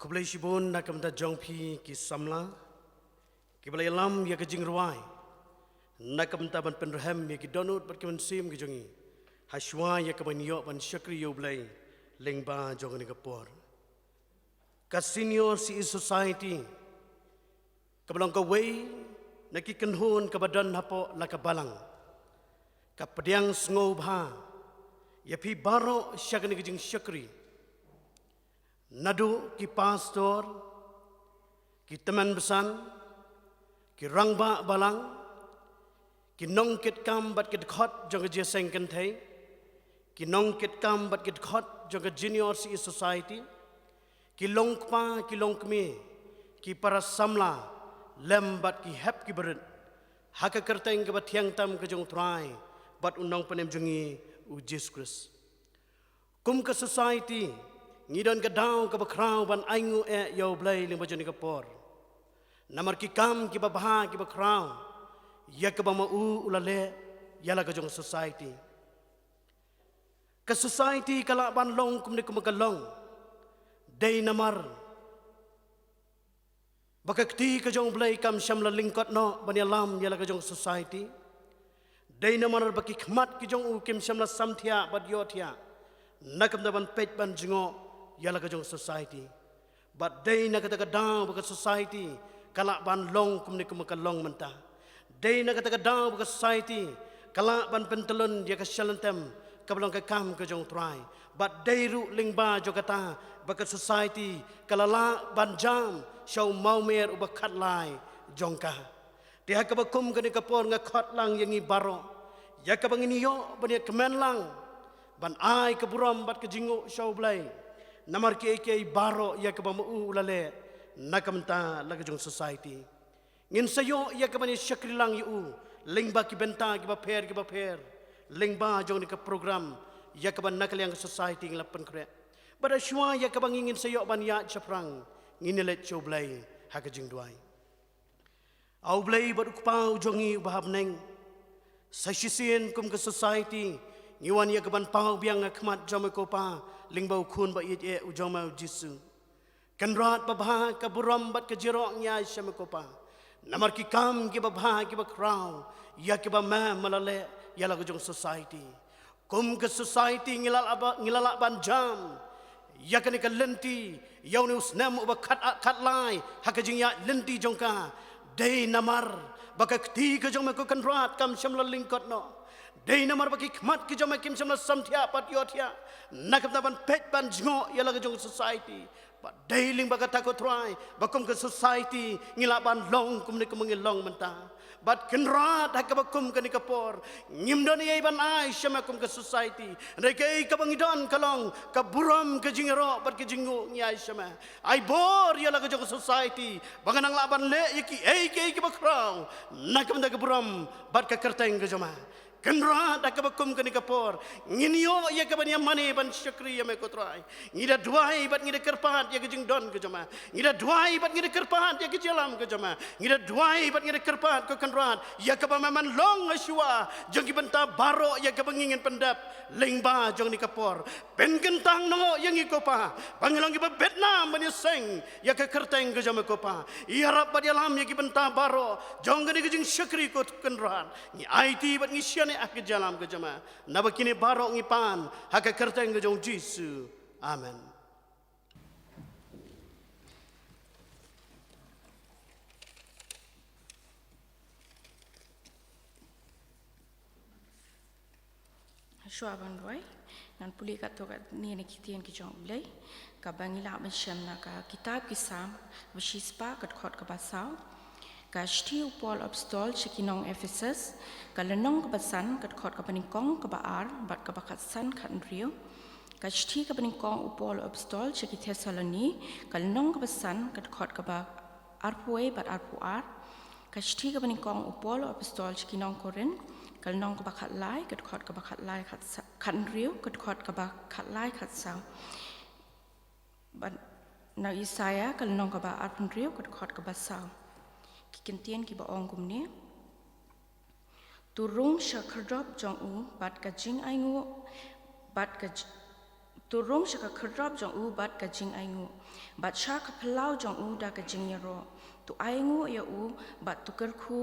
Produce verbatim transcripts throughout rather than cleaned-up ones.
Khublei shibun na ka bynta jong phi ki samla kiba la ïalam ïa ka jingrwai, na ka bynta ban pynrhem ïa ki dohnud bad ki mynsiem ki jong ngi ha shuwa ïa kaban ïoh ban shakri ïa U Blei lyngba jong kane ka por. Ka Senior C E Society kaba long kawei na ki kynhun kaba don hapoh la ka balang ka pdiang sngewbha ïa phi baroh sha kane ka jingshakri, naduh ki pastor, ki tymmen basan, ki rangbah balang, ki nongkitkam bad ki dkhot jong ka jingïaseng kynthei, ki nongkitkam bad ki dkhot jong ka Junior C E Society, ki longkpa ki longkmie, ki para samla lem bad ki hep ki barit ha ka kyrteng kaba thiang tam ka jong U Trai bad U Nongpynim jong ngi U Jisu Khrist. Kum ka society ngi don ka daw kaba khraw ban ainguh eh ïa U Blei lyngba jong kane ka por. Namar ki kam kiba bha kiba khraw ïa kaba ma u u la leh ïa la ka jong society. Ka society ka lah ban long kumne kumba ka long dei namar ba ka kti ka jong U Blei kam shym la lyngkot noh ban ïalam ïa la ka jong society. Dei namar ba ki khmat ki jong u kim shym la samthiah bad ïohthiah na ka bynta ban peit ban jngoh ïa la ka jong society. Bad dei na kata ka daw ba ka society ka lah ban long kumne kumba ka long mynta. Dei na kata ka daw ba ka society ka lah ban pyntyllun ïa ka shalynter kaba long ka kam ka jong U Trai. Bad dei ruh lyngba jong kata ba ka society ka la lah ban jam sha u mawmer uba khatlai jong ka. Te ha kaba kum kane ka por nga khot lang ïa ngi baroh ïa kaba ngin ïoh ban ïa kmen lang ban ai ka burom bad ka jingnguh sha U Blei namar kiei kiei baroh ïa kaba ma u u la leh na ka bynta la ka jong society. Ngin sa ïoh ïa kaban ïa shakri lang ïa u lyngba ki bynta kiba pher kiba pher lyngba jong kane ka program ïa kaba na ka liang ka society ngi la pynkhreh. Bad ha shuwa ïa kaba ngi ngin sa ïoh ban ïaid shaphrang ngin ïa leit sha U Blei ha ka jingduwai. A U Blei bad U Kpa u jong ngi uba ha bneng, sa shisien kum ka society ngi wan ïa kaban paw biang ha khmat jong me ko Pa lyngba u Khun ba ïeit eh u jong me U Jisu. Kynrad babha, ka burom bad ka jingïaroh ngi ai sha me ko Pa namar ki kam kiba bha kiba khraw ïa kiba me me la leh ïa la ka jong society. Kum ka society ngi la lah ba, ngi la lah ban jam ïa kane ka lynti ïa une u snem uba khat, khatlai ha ka jingïaid lynti jong ka. Dei namar ba ka kti ka jong me ko Kynrad kam shym la lyngkot noh. Dei namar ba ki khmat ki jong me kim shym la samthiah bad ïohthiah na ka bynta ban peit ban jngoh ïa la ka jong society. Bad dei lyngba kata ko Trai ba kum ka society ngi lah ban long kumne kumba ngi long mynta. Bad Kynrad ha kaba kum kane ka por ngim don ei ei ban ai sha me kum ka society. Hynrei kaei kaba ngi don ka long ka burom, ka jingïaroh bad ka jingnguh ngi ai sha me. Ai bor ïa la ka jong ka society ba ngan nang lah ban leh ïa kiei kiei kiba khraw na ka bynta ka burom bad ka kyrteng ka jong me. Kynrad ha kaba kum kane ka por ngin ïoh ïa kaban ïa mane ban shakri ïa me ko Trai. Ngi da duwai bad ngi da kyrpad ïa ka jingdon ka jong me. Ngi da duwai bad ngi da kyrpad ïa ka jingïalam ka jong me. Ngi da duwai bad ngi da kyrpad ko Kynrad ïa kaba me men long ha shuwa jong ki bynta baroh ïa kaba ngi ngin pyndep lyngba jong kane ka por. Pynkyntang noh ïa ngi ko Pa ba ngin long kiba bit nam ban ïaseng ïa ka kyrteng ka jong me ko Pa. Ïarap bad ïalam ïa ki bynta baroh jong kane ka jingshakri ko Kynrad. Ngi aiti bad ngi shaniah ha ka jingïalam ka jong me. Naba kine baroh ngi pan ha ka kyrteng ka jong U Jisu. Amen. Shuwa ban duwai ngan pule katto katne na ki ktien ki jong U Blei kaba ngi lah ban shem na ka kitab ki Salm ba shispah ka dkhot kaba saw. Ka shithi u Paul u apostol sha ki nong Ephesus, ka lynnong kaba san, ka dkhot kaba nyngkong, kaba ar bad kaba khatsan khathynriew. Ka shithi kaba nyngkong u Paul u apostol sha ki Thessaloni, ka lynnong kaba san, ka dkhot kaba arphew wei bad arphew ar. Ka shithi kaba nyngkong u Paul u apostol sha ki nong Korinth, ka lynnong kaba khatlai, ka dkhot kaba khatlai khatsa-, khathynriew, ka dkhot kaba khatlai khatsaw. Bad na u Isaïah ka lynnong kaba arphew hynriew ka dkhot kaba saw. Ki kyntien kiba ong kumne. To rung sha khyrdop jong u bad ka jingainguh bad ka j-, To rung sha ka khyrrop jong u bad ka jingainguh, bad sha ka phyllaw jong u da ka jingïaroh. To ainguh ïa u bad to kyrkhu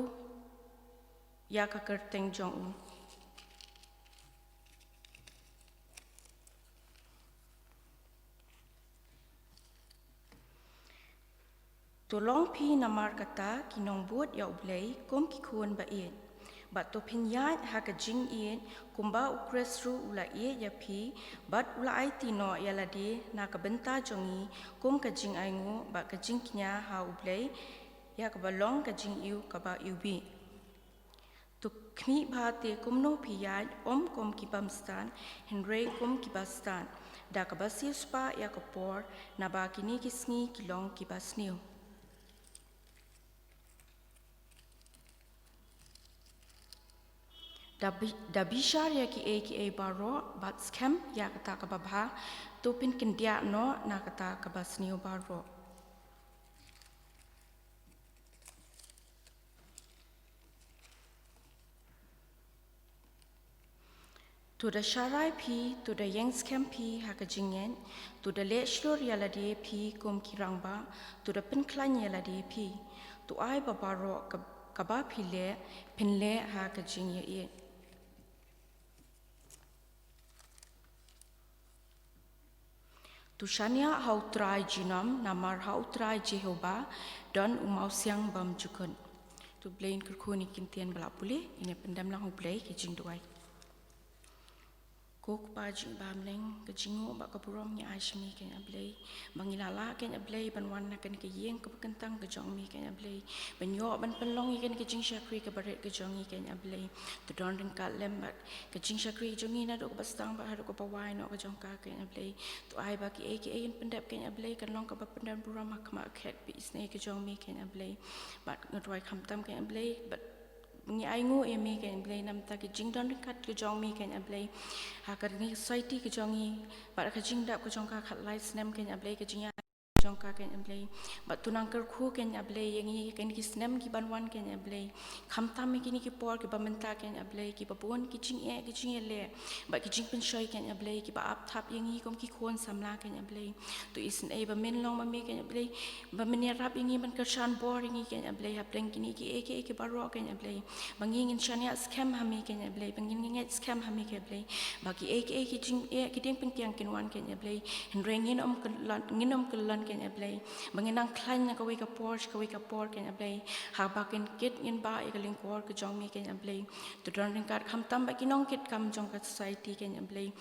ïa ka kyrteng jong u. To long phi namar kata ki nongbud ïa U Blei kum ki khun ba ïeit. Bad to pynïaid ha ka jingïeit kumba U Khrist ruh u la ïeit ïa phi, bad u la aiti noh ïa lade na ka bynta jong ngi kum ka jingainguh bad ka jingkñia ha U Blei, ïa kaba long ka jingïohi kaba iwbih. To khmih bha te kumno phi ïaid, ym kum ki bymstad, hynrei kum ki bastad, da kaba siewspah ïa ka por, naba kine ki sngi ki long ki basniew. Da bi-, da bishar ïa kiei kiei baroh, bad skhem ïa kata kaba bha, to pynkhyndiat noh na kata kaba sniew baroh. To da sharai phi, to da ïeng skhem phi ha ka jingngeit, to da leh shlur ïa lade phi kum ki rangbah, to da pynkhlaiñ ïa lade phi. To ai ba baroh ka, kaba phi leh, phin leh ha ka jingïaieit. To shaniah ha U Trai junom, namar ha U Trai Jehobah don u mawsiang bymjukut. To U Blei un kyrkhu ïa kine ki ktien ba la pule, ngin ïa pyndem lang ha U Blei ki jingduwai. Ko Kpa jong ngi ba ha bneng, ka jingnguh bad ka burom ngi ai sha me, kynja Blei. Ba ngi la lah, kynja Blei, ban wan na kane ka ïing kaba kyntang ka jong me, kynja Blei. Ban ïoh ban pynlong ïa kane ka jingshakri kaba rit ka jong ngi, kynja Blei. To don ryngkat lem bad ka jingshakri jong ngi naduh kaba sdang bad haduh kaba wai noh ka jong ka, kynja Blei. To ai ba kiei kiei kin pyndep, kynja Blei, kan long kaba pyndep burom ha khmat khet bad isynei ka jong me, kynja Blei. Bad nga duwai khamtam, kynja Blei, bad ngi ainguh ïa me, kynja Blei, namar ka jingdon ryngkat ka jong me, kynja Blei. Ha kane ka society ka jong ngi, bad ka jingdap ka jong ka khatlai snem, kynja Blei, ka jingïa jong ka, kynja Blei. Bad to nang kyrkhu, kynja Blei, ïa ngi, kine ki snem kiban wan, kynja Blei. Khamtam ïa kine ki por kiba mynta, kynja Blei, kiba bun ki jingeh, ki jingeh leh. Bad ki jingpynshoi, kynja Blei, kiba ap thap ïa ngi kum ki khun samla, kynja Blei. To isynei ba men long ma me, kynja Blei. Ba men ïarap ïa ngi, ban kyrshan bor ïa ngi, kynja Blei. Hapdeng kine kiei kiei kiba baroh, kynja Blei. Ba ngi ngin shaniah skhem ha me, kynja Blei. Ba ngin ngeit skhem ha me, kynja Blei. Ba kiei kiei ki jingeh, ki diengpyngkiang kin wan, kynja Blei. Hynrei ngin ym kyllon, ngin ym kyllon, kynja Blei. Ba ngin nang khlaiñ na kawei ka por sha kawei ka por, kynja Blei. Haba kin kit ngin bah ïa ka lyngkor ka jong me, kynja Blei. To don ryngkat khamtam bad ki nongkitkam jong ka society, kynja Blei.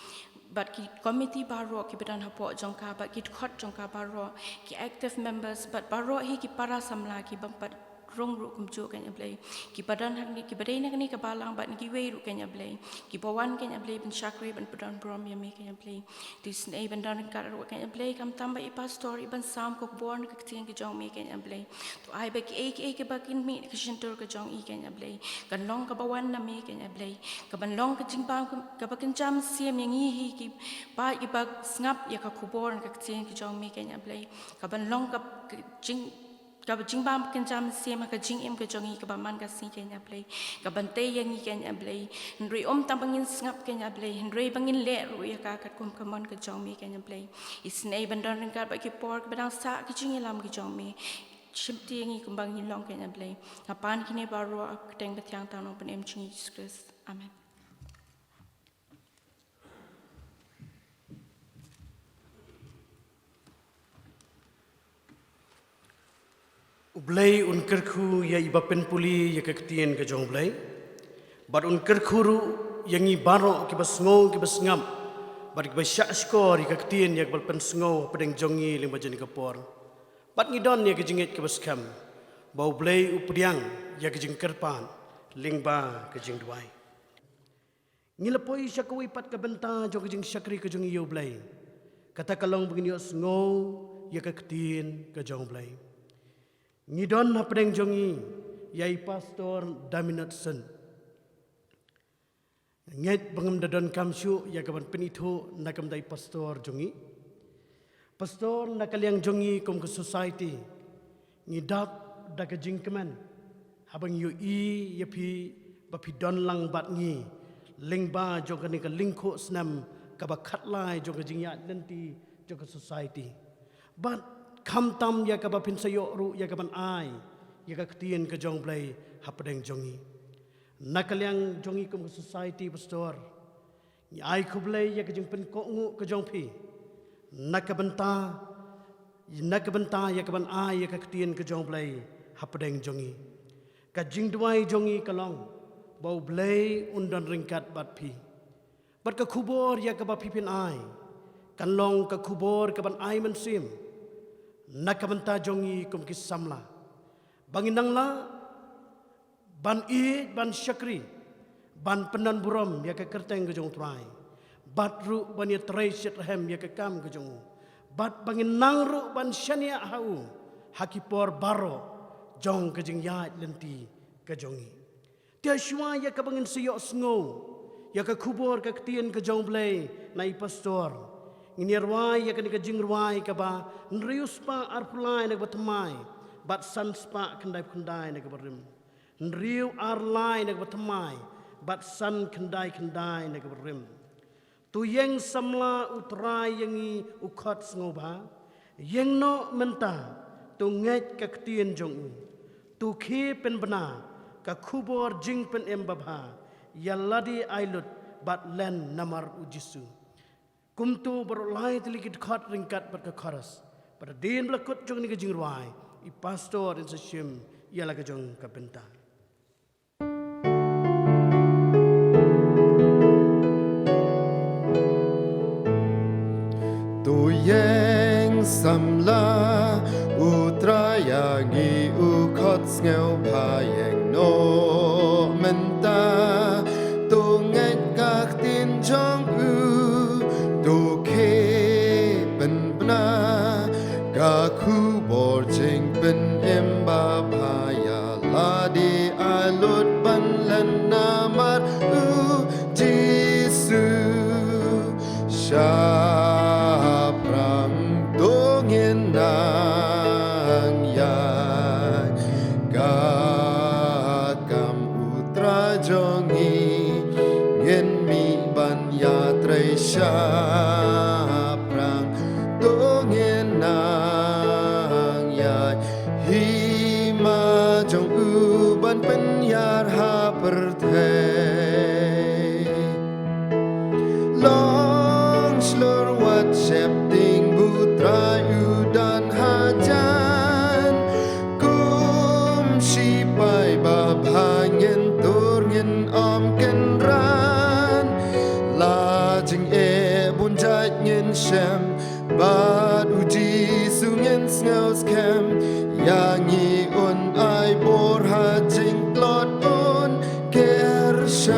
Bad ki komiti baroh kiba don hapoh jong ka, bad ki dkhot jong ka baroh, ki active members, bad baroh hi ki para samla kiba pat rung ruh kumjuh, kynja Blei. Kiba don ha kane, kiba dei na kane ka balang bad na kiwei ruh, kynja Blei. Kiba wan, kynja Blei, ban shakri, ban pyndonkam burom ïa me, kynja Blei. To isynei ban don ryngkat ruh, kynja Blei, khamtam bad i pastor, iban sam ka khubor na ka ktien ka jong me, kynja Blei. To ai ba kiei kiei kiba kin mih na ka shyntur ka jong i, kynja Blei, kan long kaba wan na me, kynja Blei. Kaban long ka jingbam, kaba kynja mynsiem ïa ngi hi kiba, kiba sngap ïa ka khubor na ka ktien ka jong me, kynja Blei. Kaban long ka, ka jing, kaba jingbam kynja mynsiem ha ka jingim ka jong ngi kaba man ka sngi, kynja Blei. Kaban tei ïa ngi, kynja Blei. Hynrei ym tang ba ngin sngap, kynja Blei. Hynrei ba ngin leh ruh ïa ka katkum ka mon ka jong me, kynja Blei. Isynei ban don ryngkat bad ki por kiba dang sah ka jingïalam ka jong me. Shimti ïa ngi kumba ngi long, kynja Blei. Nga pan kine baroh ha ka kyrteng bathiang tang Nongpynim jong ngi Jisu Khrist. Amen. U Blei un kyrkhu ïa iba pynpule ïa ka ktien ka jong U Blei. Bad un kyrkhu ruh ïa ngi baroh kiba sngew, kiba sngap. Bad kiba shahshkor ïa ka ktien ïa kaba la pynsngew hapdeng jong ngi lyngba jong kane ka por. Bad ngi don ïa ka jingngeit kaba skhem ba U Blei u pdiang ïa ka jingkyrpad lyngba ka jingduwai. Ngi la poi sha kawei pat ka bynta jong ka jingshakri ka jong ngi ïa U Blei. Kata ka long ba ngin ïohsngew ïa ka ktien ka jong U Blei. Ngi don hapdeng jong ngi ïa i Pastor Daminotson. Ngeit ba ngam da donkam shuh ïa kaban pynithuh na ka bynta i pastor jong ngi. Pastor, na ka liang jong ngi kum ka society, ngi dap da ka jingkmen haba ngi ïohi ïa phi ba phi don lang bad ngi lyngba jong kane ka lyngkhuh snem kaba khatlai jong ka jingïaid lynti jong ka society. Bad khamtam ïa kaba phin sa ïoh ruh ïa kaban ai ïa ka ktien ka jong U Blei hapdeng jong ngi. Na ka liang jong ngi kum ka society, Pastor, ngi ai khublei ïa ka jingpynkohnguh ka jong phi na ka bynta, na ka bynta ïa kaban ai ïa ka ktien ka jong U Blei hapdeng jong ngi. Ka jingduwai jong ngi ka long ba U Blei un don ryngkat bad phi. Bad ka khubor ïa kaba phi phin ai kan long ka khubor kaban ai mynsiem na ka bynta jong ngi kum ki samla, ba ngin nang lah ban ïeit, ban shakri, ban pyndonburom ïa ka kyrteng ka jong U Trai, bad ruh ban ïatrei shitrhem ïa ka kam ka jong u, bad ba ngin nang ruh ban shaniah ha u ha ki por baroh jong ka jingïaid lynti ka jong ngi. Te shuwa ïa kaba ngin sa ïohsngew ïa ka khubor ka ktien ka jong U Blei na i Pastor, ngin ïa rwai ïa kane ka jingrwai kaba hynriew spah arphew lai na kaba thymmai bad san spah khyndaiphew khyndai na kaba rim. Hynriew ar lai na kaba thymmai bad san khyndai khyndai na kaba rim. To ïeng samla, U Trai ïa ngi u khot sngewbha. Ïeng noh mynta, to ngeit ka ktien jong u. To khie pynbna ka khubor jingpynim babha. Ïa lade ai lut bad len namar U Jisu. Kumto baroh lai tylli ki dkhot ryngkat bad ka chorus. Bad hadien ba la kut jong kane ka jingrwai, i Pastor in sa shim ïa la ka jong ka bynta. To ïeng samla, U Trai ïa ngi u khot sngewbha. Ïeng noh mynta, to ngeit ka ktien jong u, to khie pynbna ka khubor jingpynim babha. Ïa lade ai lut bad len namar U Jisu. Shaphrang to ngin nang ïaid ka kam U Trai jong ngi, ngin mih ban ïatrei shaphrang. To ngin nang ïaid hima jong u ban pynïar ha pyrthei. Long shlur wat sheptieng, ba U Trai u don hajan. Kum shipai babha ngin tur ngin ym kynran. La jingeh bun jait ngin shem, bad U Jisu ngin sngewskhem. Ïa ngi un ai bor ha jingtlot, un kyrshan.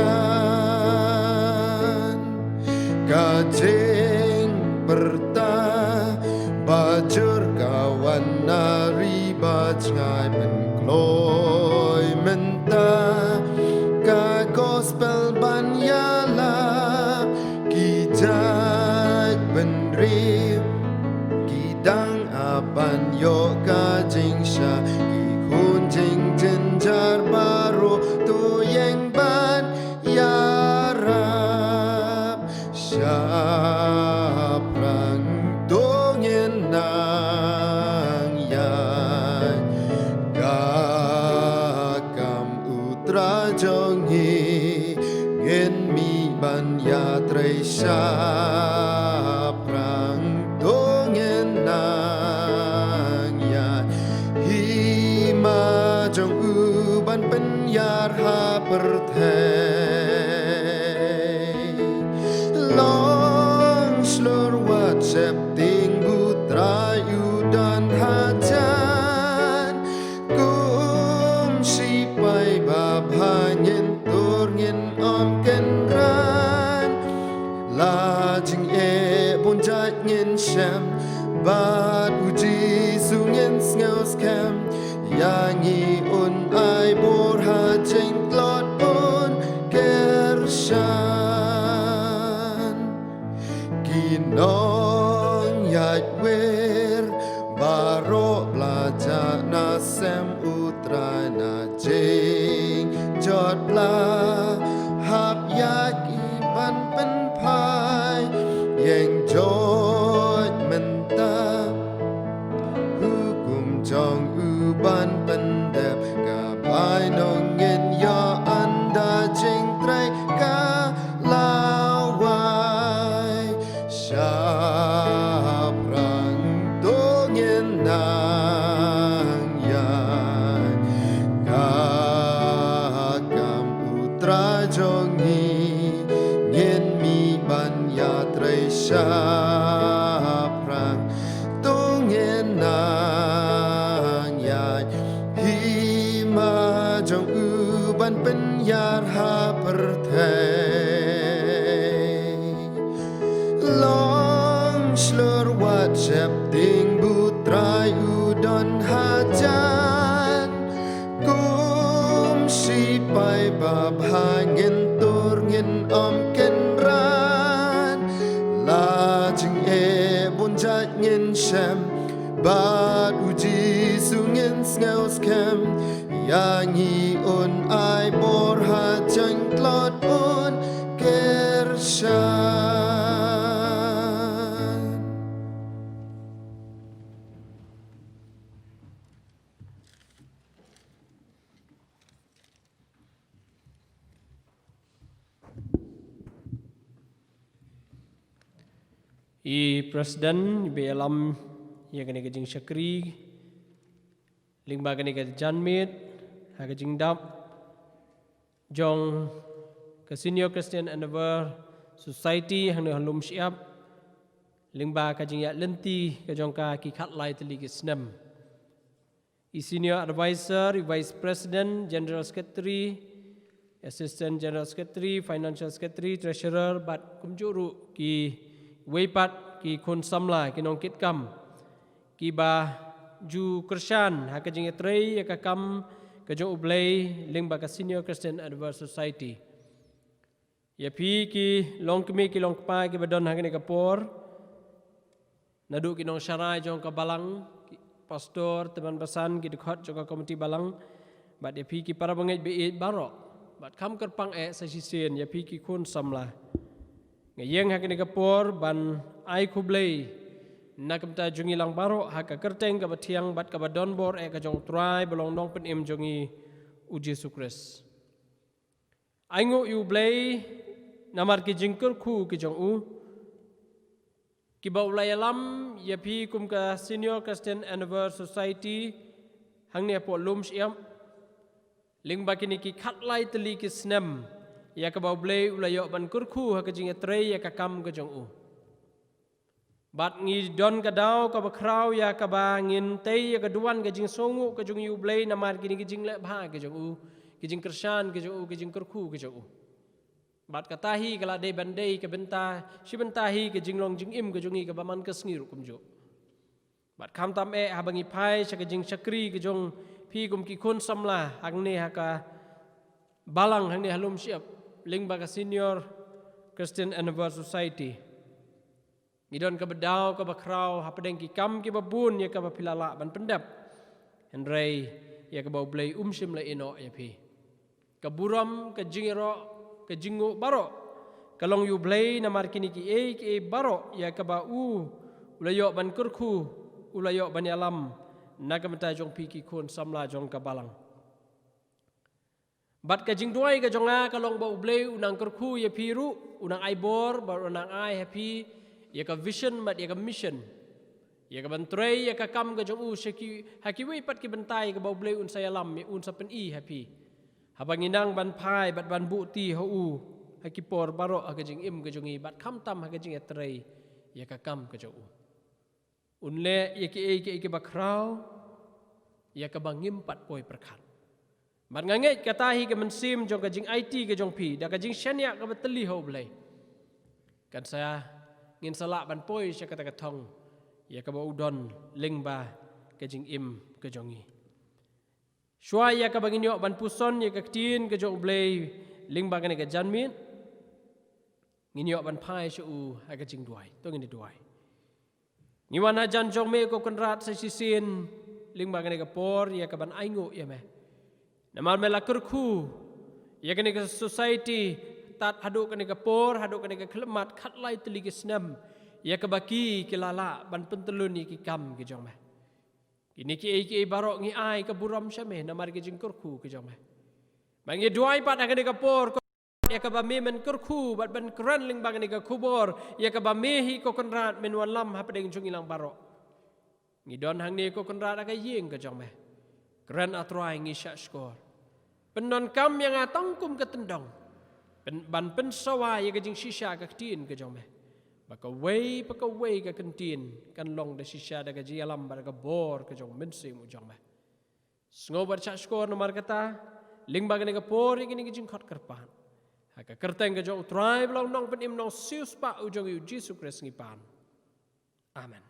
Ka jingpyrta bajur ka wan na ri bajngai, pynkloi mynta ka gospel ban ïalap. Ki jait bynriew ki dang ap ban ïoh ka jingshai, ki khun jingjynjar baroh to ïeng ban ïarap. Shaphrang to ngin nang ïaid ka kam U Trai jong ngi, ngin mih ban ïatrei shaphrang. To ngin nang ïaid hima jong u ban pynïar ha pyrthei. Long shlur wat sheptieng, ba U Trai u don hajan. Kum shipai babha ngin tur ngin ym kynran. La jingeh bun jait ngin shem, bad U Jisu ngin sngewskhem. Ïa ngi un ai bor ha jingtlot, un kyrshan. Ki nongïaid wir baroh, la jah na sem U Trai, na jingjot la hap ïa ki ban pynphai. Pynïar ha pyrthei. Long shlur wat sheptieng, ba U Trai u don hajan. Kum shipai babha ngin tur, ngin ym kynran. La jingeh bun jait ngin shem, bad U Jisu ngin sngew skhem. Ïa ngi un ai bor, ha jingtlot un kyrshan. I President, i ba ïalam ïa kane ka jingshakri lyngba kane ka janmiet, ha ka jingdap jong ka Senior Christian Endeavour Society hangne ha Lumshyiap, lyngba ka jingïaid lynti ka jong ka ki khatlai tylli ki snem. I Senior Advisor, i Vice President, General Secretary, Assistant General Secretary, Financial Secretary, Treasurer, bad kumjuh ruh kiwei pat ki khun samla, ki nongkitkam, ki ba ju kyrshan ha ka jingïatrei ïa ka kam ka jong U Blei lyngba ka Senior Christian Endeavour Society. Ïa phi ki longkmie ki longkpa ki ba don ha kane ka por, naduh ki nongsharai jong ka balang, ki pastor, tymmen basan, ki dkhot jong ka komiti balang, bad ïa phi ki para bangeit ba ïeit baroh, bad kham kyrpang eh sa shisien ïa phi ki khun samla. Nga ïeng ha kane ka por ban ai khublei na ka bynta jong ngi lang baroh ha ka kyrteng ka ba thiang bad ka ba don bor eh ka jong U Trai ba long Nongpynim jong ngi, U Jisu Khrist. Ainguh ïa U Blei namar ki jingkyrkhu ki jong u, ki ba u la ïalam ïa phi kum ka Senior Christian Endeavour Society hangne hapoh Lumshyiap, lyngba kine ki khatlai tylli ki snem, ïa ka ba U Blei u la ïoh ban kyrkhu ha ka jingïatrei ïa ka kam ka jong u. Bad ngi don ka daw ka ba khraw ïa ka ba ngin tei ïa ka duwan ka jingsngewnguh ka jong ngi ïa U Blei namar kine ki jingleh bha ka jong u, ki jingkyrshan ka jong u, ki jingkyrkhu ka jong u. Bad kata hi ka la dei ban dei ka bynta, shi bynta hi ka jinglong jingim ka jong ngi ka ba man ka sngi ruh kumjuh. Bad khamtam eh haba ngi phai sha ka jingshakri ka jong phi kum ki khun samla hangne ha ka balang hangne ha Lumshyiap, lyngba ka Senior Christian Endeavour Society. Ngi don ka ba daw ka ba khraw hapdeng ki kam ki ba bun ïa ka ba phi la lah ban pyndep. Hynrei ïa ka ba U Blei um shym la ïehnoh ïa phi. Ka burom, ka jingïaroh, ka jingnguh baroh ka long ïa U Blei namar kine kiei kiei baroh ïa ka ba u, u la ïoh ban kyrkhu, u la ïoh ban ïalam na ka bynta jong phi ki khun samla jong ka balang. Bad ka jingduwai ka jong nga ka long ba U Blei u nang kyrkhu ïa phi ruh, u nang ai bor, bad u nang ai ha phi ïa ka vision bad ïa ka mission, ïa ka ban trei ïa ka kam ka jong u sha ki, ha kiwei pat ki bynta ïa ka ba U Blei un sa ïalam, un sa pyni ha phi. Haba ngi nang ban phai bad ban buhti ha u ha ki por baroh ha ka jingim ka jong ngi bad khamtam ha ka jingïatrei ïa ka kam ka jong u. Un leh ïa kiei kiei ki ba khraw ïa ka ba ngim pat poi pyrkhat. Bad nga ngeit kata hi ka mynsiem jong ka jingaiti ka jong phi da ka jingshaniah ka ba tylli ha U Blei, kan sa, ngin sa lah ban poi sha kata ka thong ïa ka ba u don lyngba ka jingim ka jong ngi. Shuwa ïa ka ba ngin ïoh ban puson ïa ka ktien ka jong U Blei lyngba kane ka janmiet, ngin ïoh ban phai sha u ha ka jingduwai. To ngin ïa duwai. Ngi wan hajan jong me ko Kynrad sa shisien lyngba kane ka por ïa ka ban ainguh ïa me. Namar me la kyrkhu ïa kane ka society tad haduh kane ka por, haduh kane ka khyllipmat khatlai tylli ki snem, ïa ka ba ki, ki la lah ban pyntyllun ïa ki kam ki jong me. Kine kiei kiei baroh ngi ai ka burom sha me namar ki jingkyrkhu ki jong me. Ba ngi duwai pat ha kane ka por ko ïa ka ba me men kyrkhu bad ban kren lyngba kane ka khubor ïa ka ba me hi ko Kynrad men wanlam hapdeng jong ngi lang baroh. Ngi don hangne ko Kynrad ha ka ïing ka jong me. Kren A Trai, ngi shahshkor. Pyndonkam ïa nga tang kum ka tyndong, pyn-, ban pynsawa ïa ka jingshisha ka ktien ka jong me. Ba kawei pa kawei ka ktien kan long da shisha da ka jingïalam bad da ka bor ka jong u Mynsiem u jong me. Sngew bad shahshkor namar kata, Lyngba kane ka por ïa kine ki jingkhot kyrpad, ha ka kyrteng ka jong U Trai ba long Nongpynim Nongsiewspah u jong ngi U Jisu Khrist ngi pan. Amen.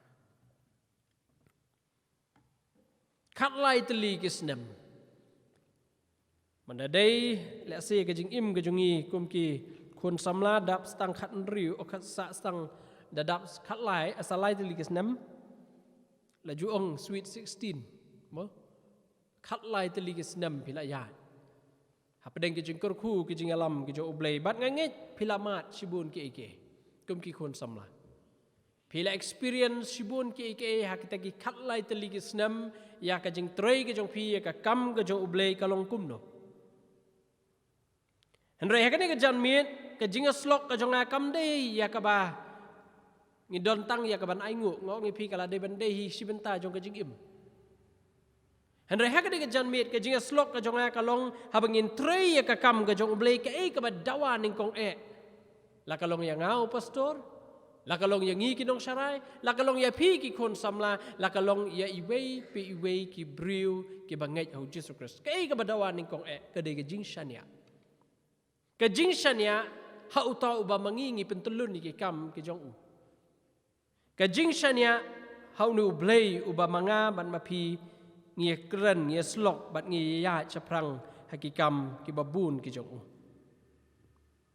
Khatlai tylli ki snem. Mynta dei lehse ka jingim ka jong ngi kum ki khun samla dap stang khathynriew, o khat sa stang da dap khatlai, a sa lai tylli ki snem. La ju ong sweet sixteen. Mo? Khatlai tylli ki snem phi la ïaid hapdeng ki jingkyrkhu ki jingïalam ki jong U Blei, bad nga ngeit phi la mad shibun kiei kiei kum ki khun samla. Phi la experience shibun kiei kiei ha kita ki khatlai tylli ki snem, ïa ka jingtrei ka jong phi ïa ka kam ka jong U Blei ka long kumno. Hynrei ha kane ka janmiet ka jingïasyllok ka jong nga kam dei ïa kaba ngi don tang ïa kaban ainguh, nga ong ïa phi ka la dei ban dei hi shi bynta jong ka jingim. Hynrei ha kane ka janmiet ka jingïasyllok ka jong nga ka long haba ngin trei ïa ka kam ka jong U Blei, kaei kaba dawa nyngkong eh. La ka long ïa nga u pastor, la ka long ïa ngi ki nongsharai, la ka long ïa phi ki khun samla, la ka long ïa iwei pa iwei ki briew kiba ngeit ha U Jisu Khrist, kaei kaba dawa nyngkong eh? Ka dei ka jingshaniah. Ka jingshaniah ha uta uba ma ngi ngi pyntyllun ïa ki kam ki jong u. Ka jingshaniah ha une U Blei uba ma nga bad ma phi ngi ïakren, ngi ïasyllok bad ngi ïaid shaphrang ha ki kam kiba bun ki jong u.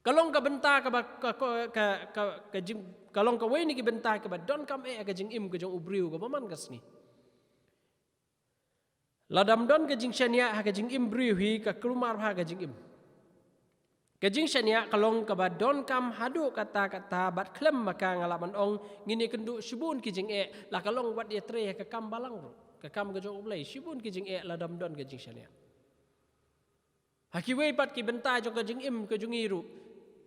Ka long ka bynta kaba, ka, ka, ka, ka, ka jing, ka long kawei na ki bynta kaba donkam eh ha ka jingim ka jong u briew kaba man ka sngi. Lada ym don ka jingshaniah ha ka jingim briew hi, ka kulmar bha ka jingim. Ka jingshaniah ka long kaba donkam haduh katta katta, bad khlem ma ka nga lah ban ong ngin ïakynduh shibun ki jingeh, la ka long wat ïatrei ha ka kam balang ruh, ka kam ka jong U Blei, shibun ki jingeh lada ym don ka jingshaniah. Ha kiwei pat ki bynta jong ka jingim ka jong ngi ruh,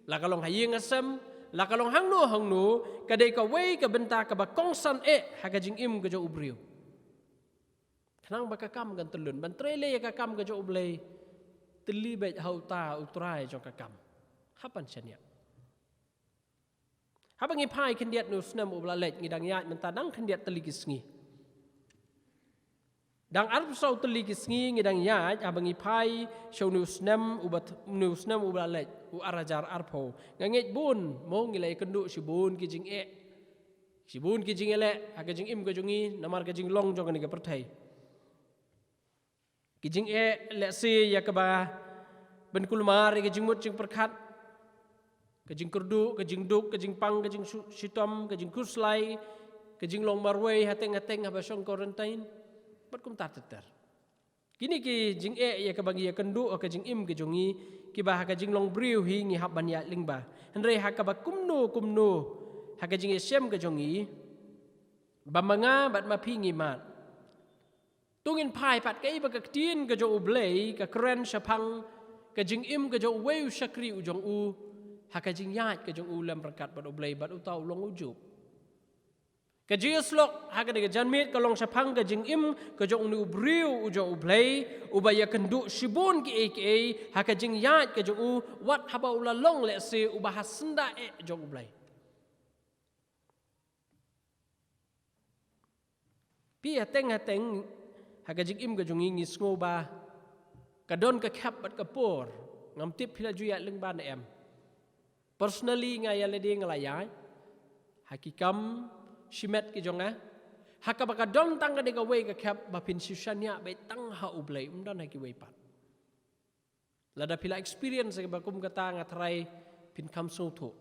la ka long ha ïing ha sem, la ka long hangno hangno, ka dei kawei ka bynta kaba kongsan eh ha ka jingim ka jong u briew. Khnang ba ka kam kan tyllun, ban trei leh ïa ka kam ka jong U Blei, tylli beit ha uta U Trai jong ka kam. Hap ban shaniah. Haba ngi phai khyndiat une u snem uba la leit, ngi dang ïaid mynta dang khyndiat tylli ki sngi. Dang arphew saw tylli ki sngi ngi dang ïaid, haba ngi phai sha une u snem uba th-, une u snem uba la leit, u ar hajar arphew. Nga ngeit bun, mo, ngi la ïakynduh shibun ki jingeh, shibun ki jingeh leh ha ka jingim ka jong ngi, namar ka jinglong jong kane ka pyrthei. Ki jingeh, lehse ïa kaba pynkulmar ïa ka jingmut jingpyrkhat, ka jingkyrduh, ka jingduk, ka jingpang, ka jingshu-, shitom, ka jingkhuslai, ka jinglong marwei hateng hateng haba shong quarantine, bad kumta ter ter. Kine ki jingeh ïa kaba ngi ïakynduh ha ka jingim ka jong ngi, kiba ha ka jinglong briew hi ngi hap ban ïaid lyngba. Hynrei ha kaba kumno kumno ha ka jingïashem ka jong ngi, ba ma nga bad ma phi ngi mad. To ngin phai pat kaei ba ka ktien ka jong U Blei ka kren shaphang ka jingim ka jong uwei u shakri u jong u, ha ka jingïaid ka jong u lem ryngkat bad U Blei bad uta u long u Job. Ka jingïasyllok ha kane ka janmiet ka long shaphang ka jingim ka jong une u briew u jong U Blei, uba ïakynduh shibun kiei kiei ha ka jingïaid ka jong u, wat haba u la long lehse uba ha syndah eh jong U Blei. Phi, hateng hateng ha ka jingim ka jong ngi ngi sngew ba ka don ka khep bad ka por. Ngam tip phi la ju ïaid lyngba ne em. Personally nga ïa lade nga la ïaid ha ki kam shimet ki jong nga, ha kaba ka don tang kane kawei ka khep ba phin shu shaniah beit tang ha U Blei, ym don ha kiwei pat. Lada phi la experience ïa kaba kum kata nga tharai phin kham sngewthuh.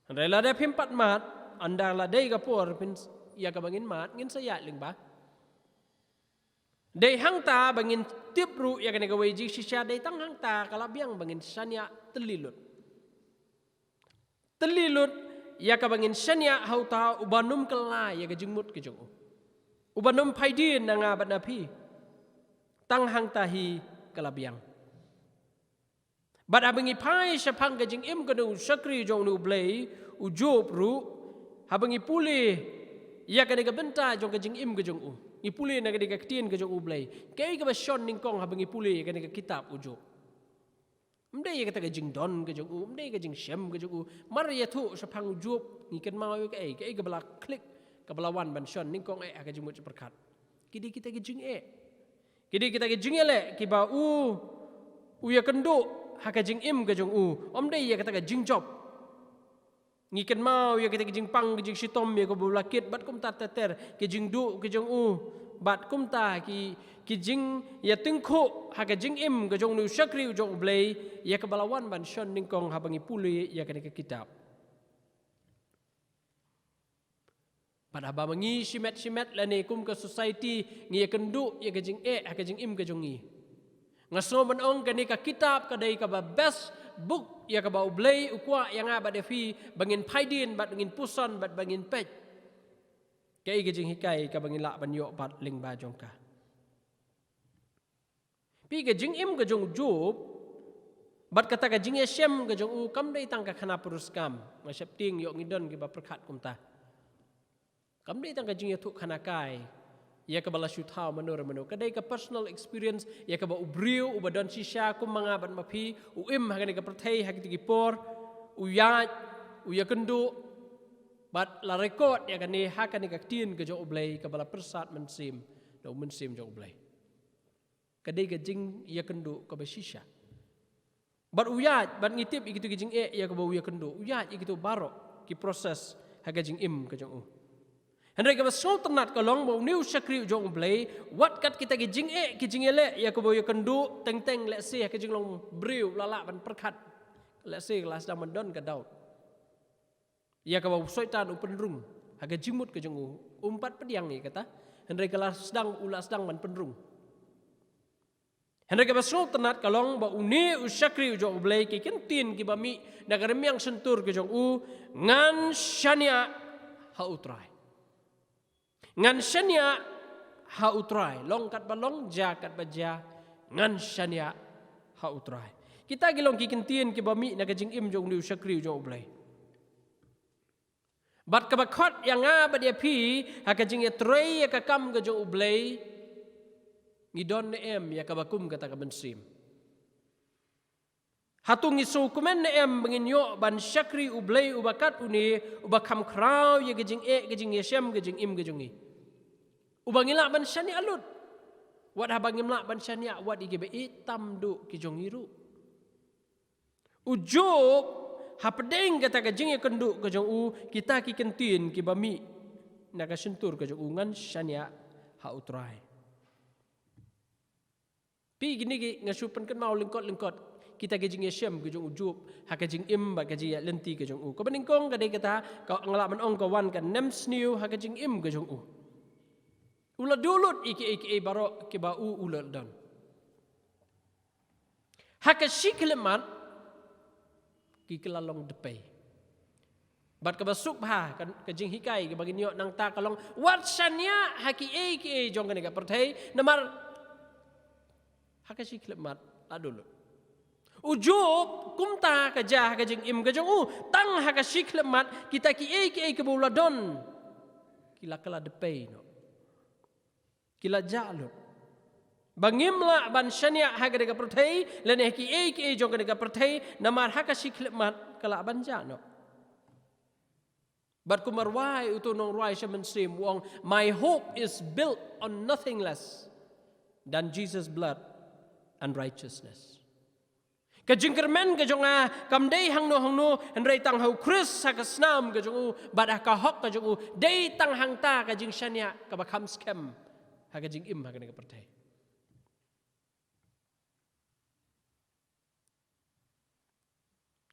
Hynrei lada phim pat mad, ynda la dei ka por phin, ïa kaba ngin mad, ngin sa ïaid lyngba. Dei hangta ba ngin tip ruh ïa kane kawei jingshisha, dei tang hangta ka la biang ba ngin shaniah tylli lut. Tylli lut ïa kaba ngin shaniah ha uta uba nym kylla ïa ka jingmut ka jong u, uba nym phaidien na nga bad na phi. Tang hangta hi ka la biang. Bad haba ngi phai shaphang ka jingim ka jong u shakri jong une U Blei, u Job ruh, haba ngi pule ïa kane ka bynta jong ka jingim ka jong u, ngi pule na kane ka ktien ka jong U Blei, kaei kaba shon nyngkong haba ngi pule ïa kane ka kitab u Job? Ym dei ïa kata ka jingdon ka jong u, ym dei ka jingshem ka jong u. Mar ïathuh shaphang u Job ngi kynmaw ïa kaei, kaei kaba la click, kaba la wan ban shon nyngkong eh ha ka jingmut jingpyrkhat? Ki dei kita ki jingeh. Ki dei kita ki jingeh leh kiba u U ïakynduh ha ka jingim ka jong u, ym dei ïa kata ka jingjop. Ngi kynmaw ïa kata ka jingpang ka jingshitom ïa kaba u la kit, bad kumta ter ter, ka jingduh ka jong u, bad kumta ki, ki jingïatyngkhuh ha ka jingim ka jong une u shakri u jong U Blei, ïa kaba la wan ban shon nyngkong haba ngi pule ïa kane ka kitab. Bad haba ma ngi shimet shimet lane kum ka society ngi ïakynduh ïa ka jingeh ha ka jingim ka jong ngi, nga sngew ban ong kane ka kitab ka dei kaba best book ïa kaba U Blei u kwah ïa nga bad ïa phi, ba ngin peit dien bad ba ngin puson bad ba ngin peit kaei ka jinghikai kaba ngin lah ban ïoh bad lyngba jong ka. Phi, ka jingim ka jong u Job bad kata ka jingïashem ka jong u kam dei tang ka khana pyrus kam. Nga sheptieng ïoh ngi don kiba pyrkhat kumta. Kam dei tang ka jingïathuh khana kai ïa kaba la shu thaw mano re mano. Ka dei ka personal experience ïa kaba u briew uba don shisha kum ma nga bad ma phi, u im ha kane ka pyrthei ha kito ki por, u ïaid, u ïakynduh, bad la record ïa kane ha kane ka ktien ka jong U Blei kaba la pyrsad mynsiem da u Mynsiem jong U Blei. Ka dei ka jingïakynduh kaba shisha. Bad u ïaid, bad ngi tip ïa kito ki jingeh ïa kaba u ïakynduh, u ïaid ïa kito baroh ki process ha ka jingim ka jong u. Hynrei kaba sngewtynnat ka long ba une u shakri u jong U Blei, wat kat kita ki jingeh ki jingïaleh ïa kaba u ïakynduh, teng teng lehse ha ka jinglong briew la lah ban pyrkhat, lehse la sdang ban don ka doubt ïa kaba u Soitan u pynrung ha ka jingmut ka jong u. Um pat pdiang ïa kata, hynrei ka la sdang, u la sdang ban pynrung. Hynrei kaba sngewtynnat ka long ba une u shakri u jong U Blei, ki kyntien kiba mih na ka rmiang shyntur ka jong u, ngan shaniah ha U Trai. Ngan shaniah ha U Trai. Long katba long, jia katba jia, ngan shaniah ha U Trai. Kita ki long ki kyntien kiba mih na ka jingim jong une u shakri u jong U Blei. Bad kaba khot ïa nga bad ïa phi ha ka jingïatrei ïa ka kam ka jong U Blei, ngi don ne em ïa kaba kum kata ka mynsiem? Hato ngi sngewkmen ne em ba ngin ïoh ban shakri U Blei uba kat une, uba kham khraw ïa ka jingeh, ka jingïashem, ka jingim ka jong ngi, uba ngi lah ban shaniah lut, wat haba ngim lah ban shaniah wat ïa kiba ïeit tam duh ki jong ngi ruh? U Job, hapdeng kata ka jingïakynduh ka jong u, kita ki kyntien kiba mih na ka shyntur ka jong u, ngan shaniah ha U Trai. Phi, kine ki nga shu pynkynmaw lyngkot lyngkot kita ki jingïashem ka jong u Job ha ka jingim bad ka jingïaid lynti ka jong u. Kaba nyngkong ka dei kata ka nga lah ban ong ka wan ka nemsniew ha ka jingim ka jong u. U la duh lut ïa kiei kiei baroh kiba u u la don. Ha ka shi khyllipmat ki kylla long dpei. Bad kaba suk bha ka, ka jinghikai kaba ngin ïoh nangta ka long, wat shaniah ha kiei kiei jong kane ka pyrthei, namar ha ka shi khyllipmat la duh lut. U Job kumta ka jia ha ka jingim ka jong u, tang ha ka shi khyllipmat kita kiei kiei kiba u la don ki la kylla dpei noh. Ki la jah lut. Ba ngim lah ban shaniah ha kane ka pyrthei lane ha kiei kiei jong kane ka pyrthei, namar ha ka shi khyllipmat ka lah ban jah noh. Bad kumba rwai uto u nongrwai sha mynsiem u ong, "My hope is built on nothing less than Jesus' blood and righteousness." Ka jingkyrmen ka jong nga kam dei hangno hangno hynrei tang ha U Khrist ha ka snam ka jong u bad ha ka hok ka jong u, dei tang hangta ka jingshaniah kaba kham skhem ha ka jingim ha kane ka pyrthei.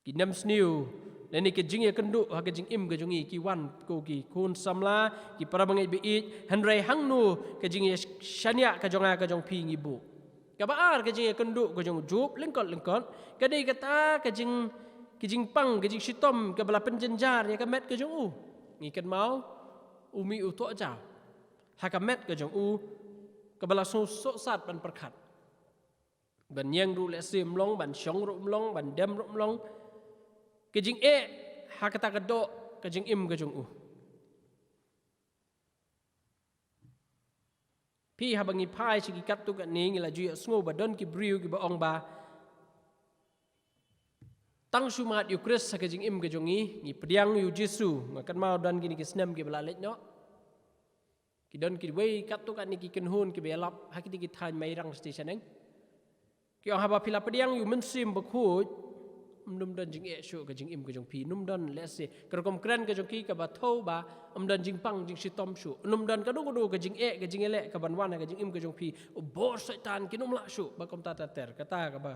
Ki nemsniew lane ka jingïakynduh ha ka jingim ka jong ngi ki wan ko ki khun samla, ki para bangeit ba ïeit, hynrei hangno ka jingïashaniah ka jong nga ka jong phi ngi buh? Kaba ar ka jingïakynduh ka jong u Job lyngkot lyngkot ka dei kata ka jing, ka jingpang, ka jingshitom kaba la pynjynjar ïa ka met ka jong u. Ngi kynmaw u mih u thoh jaw ha ka met ka jong u kaba la sngewsohsat ban pyrkhat. Ban ïeng ruh lehse ym long, ban shong ruh ym long, ban dem ruh ym long. Ka jingeh ha kata ka doh ka jingim ka jong u. Phi, haba ngi phai sha ki katto katne ngi la ju ïohsngew ba don ki briew kiba ong ba tang shu mad ïa U Khrist ha ka jingim ka jong ngi, ngi pdiang ïa U Jisu. Nga kynmaw don kine ki snem kiba la leit noh, ki don kiwei katto katne ki kynhun kiba ïalap ha kine ki thaiñ Mairang Station, eh. Ki ong haba phi la pdiang ïa u Mynsiem Bakhuid, ym don jingeh shuh ka jingim ka jong phi, ym don lehse ka rukom kren ka jong ki kaba thew ba ym don jingpang jingshitom shuh, ym don kano kano ka jingeh ka jingïaleh kaban wan ha ka jingim ka jong phi. U bor Soitan kin ym lah shuh ba kumta ter ter. Kata kaba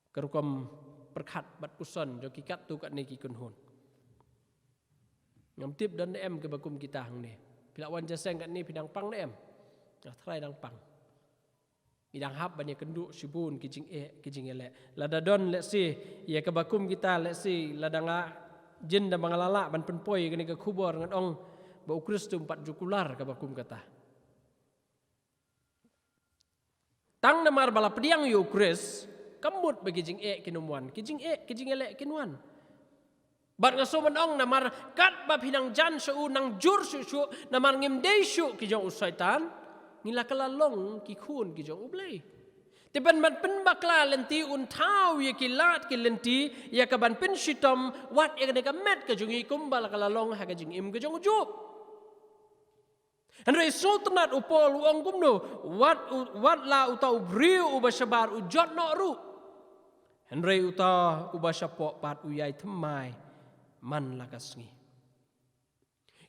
ka rukom pyrkhat bad puson jong ki katto katne ki kynhun. Ngam tip don ne em kiba kum kita hangne. Phi la wan jingïaseng katne phi dang pang ne em? Nga tharai dang pang. Ngi dang hap ban ïakynduh shibun ki jingeh ki jingïaleh. Lada don lehse ïa kaba kum kita lehse lada nga jin da ba nga la lah ban pynpoi kane ka khubor ngan ong ba u Khrist um pat ju kular kaba kum kata. Tang namar ba la pdiang ïa u Khrist, kam mut ba ki jingeh kin ym wan, ki jingeh ki jingïaleh kin wan. Bad nga sngewbha ban ong namar katba phi nang jan sha u nang jur shuh shuh namar ngim dei shuh ki jong u Soitan, ngi la kylla long ki khun ki jong u Blei. Te ban ban pynbakla lynti un thaw ïa ki lad ki lynti ïa kaban pynshitom wat ïa kane ka met ka jong ngi kumba la kylla long ha ka jingim ka jong u Job. Hynrei sngewtynnat u Paul u ong kumno, wat u, wat la uta u briew uba shabar u jot noh ruh. Hynrei uta uba shapoh pat u ïai thymmai man la ka sngi.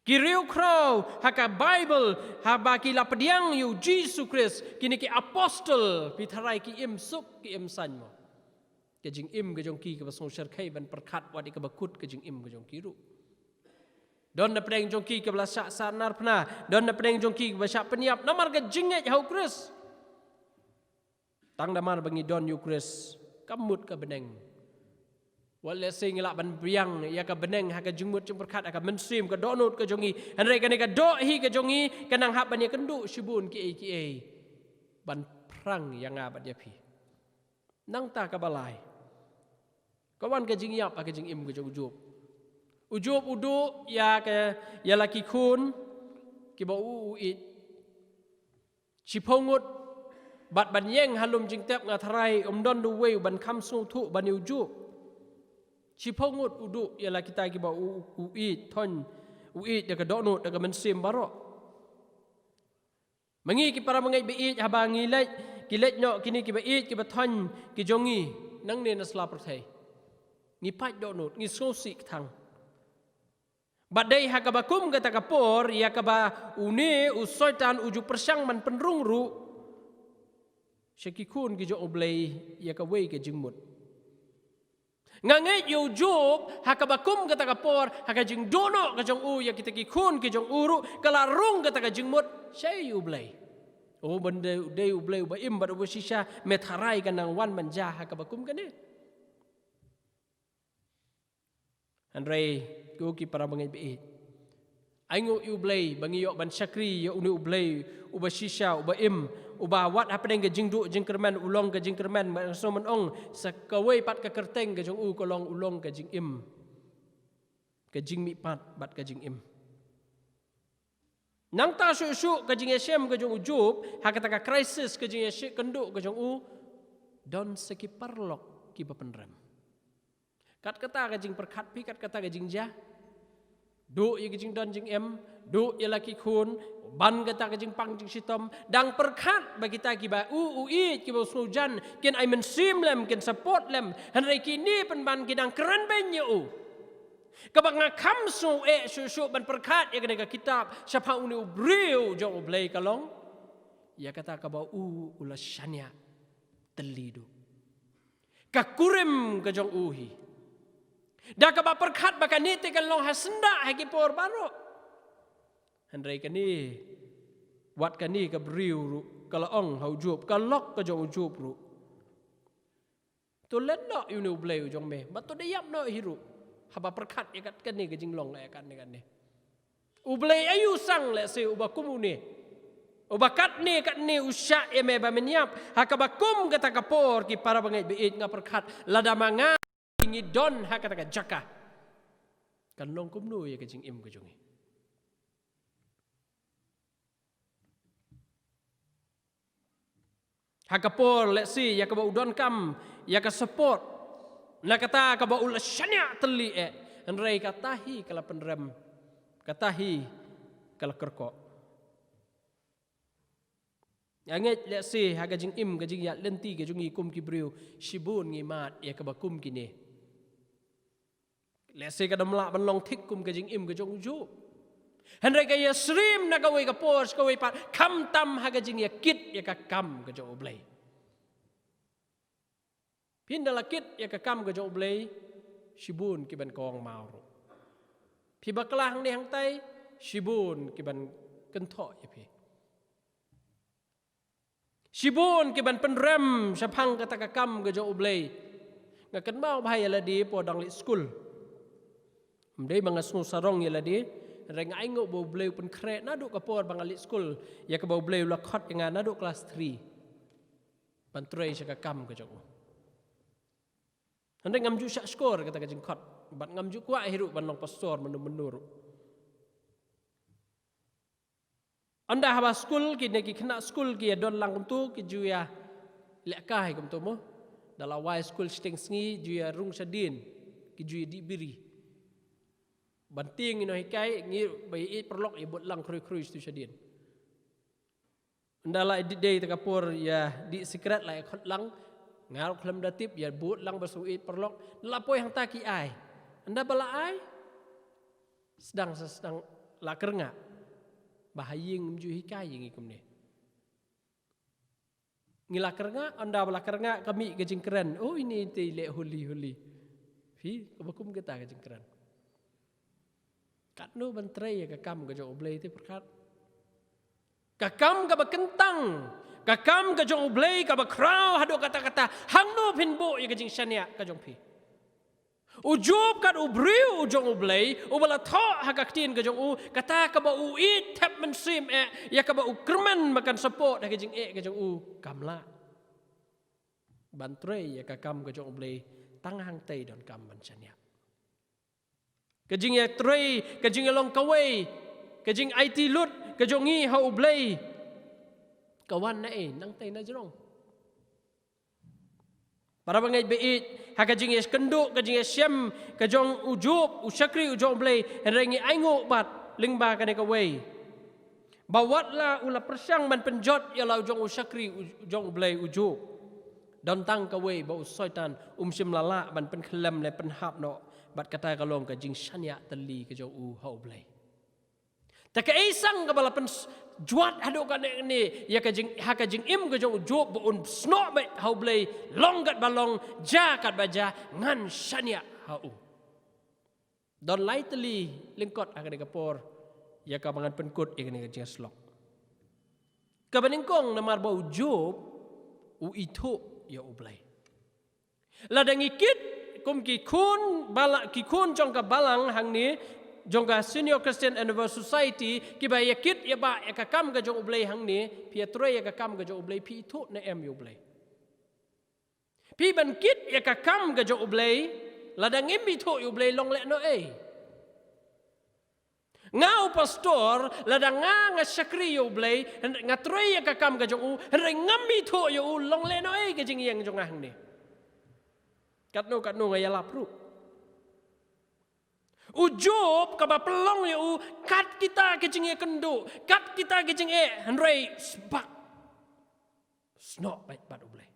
Ki riewkhraw ha ka Baibl haba ki la pdiang ïa u Jisu Khrist, kine ki apostol, phi tharai ki im suk ki im saiñ mo? Ka jingim ka jong ki kaba sngewsarkhei ban pyrkhat wat ïa kaba kut ka jingim ka jong ki ruh. Don na pdeng jong ki kaba la shah sahnarphna, na don na pdeng jong ki kaba shah pynïap namar ka jingngeit ha u Khrist. Tang namar ba ngi don ïa u Khrist, kam mut ka bneng. Wat lehse ngi lah ban pdiang ïa ka bneng ha ka jingmut jingpyrkhat ha ka mynsiem ka dohnud ka jong ngi. Hynrei kane ka doh hi ka jong ngi ka nang hap ban ïakynduh shibun kiei kiei ban phrang ïa nga bad ïa phi. Nangta kaba lai, ka wan ka jingïap ha ka jingim ka jong u Job. U Job u duh ïa ka, ïa la ki khun kiba u, u ïeit. Shiphew ngut, bad ban ïeng ha lum jingtep nga tharai ym don uwei uban kham sngewthuh ban ïa u Job. Shiphew ngut u duh ïa la kita kiba u, u ïeit, thoiñ, u ïeit da ka dohnud da ka mynsiem baroh. Ma ngi ki para bangeit ba ïeit, haba ngi leit, ki leit noh kine kiba ïeit kiba thoiñ ki jong ngi nangne na sla pyrthei, ngi pait dohnud, ngi sngewsih kthang. Bad dei ha kaba kum kata ka por ïa kaba une u Soitan u ju pyrshang ban pynrung ruh sha ki khun ki jong u Blei ïa kawei ka jingmut. Nga ngeit ïa u Job ha kaba kum kata ka por, ha ka jingduh noh ka jong u ïa kita ki khun ki jong u ruh, ka la rung kata ka jingmut sha ïa u Blei. O ban dei, dei u Blei uba im bad uba shisha, me tharai ka nang wan ban jia ha kaba kum kane. Hynrei ko ki para bangeit ba ïeit, ainguh ïa u Blei ba ngi ïoh ban shakri ïa une u Blei uba shisha, uba im, uba wat hapdeng ka jingduh jingkyrmen u long ka jingkyrmen, ba sngewbha ban ong sa kawei pat ka kyrteng ka jong u ka long u long ka jingim, ka jingmihpat bad ka jingim. Nangta shuh shuh ka jingïashem ka jong u Job ha kata ka crisis, ka jingïashem kynduh ka jong u, don sa ki paralok kiba pynrem. Kat kata ka jingpyrkhat phi, kat kata ka jingjia. Duh ïa ka jingdon jingem, duh ïa la ki khun, ban kata ka jingpang jingshitom, dang pyrkhat ba kita kiba u, u ïeit, kiba u sngewjan, kin ai mynsiem lem, kin support lem, hynrei kine pynban ki dang kren beiñ ïa u. Kaba nga kham sngew eh shuh shuh ban pyrkhat ïa kane ka kitab shaphang une u briew jong u Blei ka long ïa kata kaba u, u la shaniah tylli duh. Ka kurim ka jong u hi. Da kaba pyrkhat ba kane te kan long ha syndah ha ki por baroh. Hynrei kane, wat kane ka briew ruh ka la ong ha u Job, ka lok ka jong u Job ruh. To len noh ïa une u Blei u jong me, bad to da ïap noh hi ruh haba pyrkhat ïa kat kane ka jinglong, ïa katne katne. U Blei aïu sang lehse uba kum une, uba katne katne u shah ïa me ba men ïap, ha kaba kum kata ka por ki para bangeit ba ïeit, nga pyrkhat lada ma nga ngi don ha kata ka jaka, kan long kumno ïa ka jingim ka jong ngi. Ha ka por lehse ïa kaba u donkam ïa ka support na kata kaba u la shaniah tylli eh, hynrei kata hi ka la pynrem, kata hi ka la kyrkhu. Nga ngeit lehse ha ka jingim, ka jingïaid lynti ka jong ngi kum ki briew, shibun ngi mad ïa kaba kum kine. Lehse kam lah ban long thik kum ka jingim ka jong u Job. Hynrei ka ïasyriem na kawei ka por sha kawei pat, khamtam ha ka jingïakit ïa ka kam ka jong U Blei. Phin da la kit ïa ka kam ka jong U Blei, shibun ki ban kawang maw ruh. Phi bakla hangne hangtai, shibun ki ban kynthoh ïa phi. Shibun ki ban pynrem shaphang kata ka kam ka jong U Blei. Nga kynmaw bha ïa lade por dang leit skul. Ym dei ba nga sngew sarong ïa lade, hynrei nga ainguh ba U Blei u pynkhreh naduh ka por ba nga leit skul, ïa kaba U Blei u la khot ïa nga naduh klas three ban trei sha ka kam ka jong u. Hynrei ngam ju shah shkor kata ka jingkhot, bad ngam ju kwah hi ruh ban long pastor mynno mynno ruh. Ynda haba skul, kine ki khynnah skul ki ïa don lang kumto, ki ju ïa lehkai kumto mo. Da la wai skul shiteng sngi, ju ïa rung shadien, ki ju ïa dih biri. Ban tieng ïa u nonghikai, ngi ba ïa ïeit paralok ïa bud lang khrui khrui shatu shadien. Ynda la dih dei te ka por ïa dih sikret la ïa khot lang, nga ruh khlem da tip ïa bud lang ba shu ïeit paralok, la poi hangta ki ai. Ynda ba la ai, sdang sa sdang la kyrngah. Ba ha ïing ym ju hikai ïa ngi kumne. Ngi la kyrngah, ynda ba la kyrngah ka mih ka jingkren. Oh, ine te i leh holi holi. Phi, kaba kum kata ka jingkren. Katno ban trei ïa ka kam ka jong U Blei te pyrkhat. Ka kam kaba kyntang, ka kam ka jong U Blei kaba khraw haduh katta katta, hangno phin buh ïa ka jingshaniah ka jong phi. U Job kat u briew u jong U Blei, uba la thoh ha ka ktien ka jong u, kata kaba u ïeit thep mynsiem eh, ïa kaba u kyrmen ba kan support ha ka jingeh ka jong u, kam lah ban trei ïa ka kam ka jong U Blei, tang hangtei donkam ban shaniah. Ka jingïatrei, ka jingïalong kawei, ka jingaiti lut ka jong ngi ha U Blei, ka wan na ei, nangtei na jrong. Para bangeit ba ïeit, ha ka jingïakynduh, ka jingïashem ka jong u Job, u shakri u jong U Blei, hynrei ngi ainguh bad lyngba kane kawei, ba wat la u la pyrshang ban pynjot ïa la u jong u shakri u jong U Blei u Job, don tang kawei ba u Soitan um shym la lah ban pynkhyllem lane pynhap noh, bad kata ka long ka jingshaniah tylli ka jong u ha U Blei. Te kaei sang kaba la pynjot haduh katne ne ïa ka jing, ha ka jingim ka jong u Job, ba un snoh beit ha U Blei, long katba long, jia katba jia, ngan shaniah ha u. Don lai tylli lyngkot ha kane ka por ïa kaba ngan pynkut ïa kane ka jingïasyllok. Kaba nyngkong, namar ba u Job u ithuh ïa U Blei. Lada ngi kit kum ki khun bala, ki khun jong ka balang hangne, jong ka Senior Christian Endeavour Society, kiba ïa kit ïa ba ïa ka kam ka jong U Blei hangne, phi ïatrei ïa ka kam ka jong U Blei, phi ithuh ne em ïa U Blei? Phi ban kit ïa ka kam ka jong U Blei, lada ngim ithuh ïa U Blei, long lehnohei. Nga u pastor, lada nga nga shakri ïa U Blei, hynrei nga trei ïa ka kam ka jong u, hynrei ngam ithuh ïa u, long lehnohei ka jingïeng jong nga hangne? Katno katno nga ïalap ruh. U Job kaba pynlong ïa u, kat kita ka jingïakynduh, kat kita ka jingeh, hynrei sbak snoh beit bad U Blei.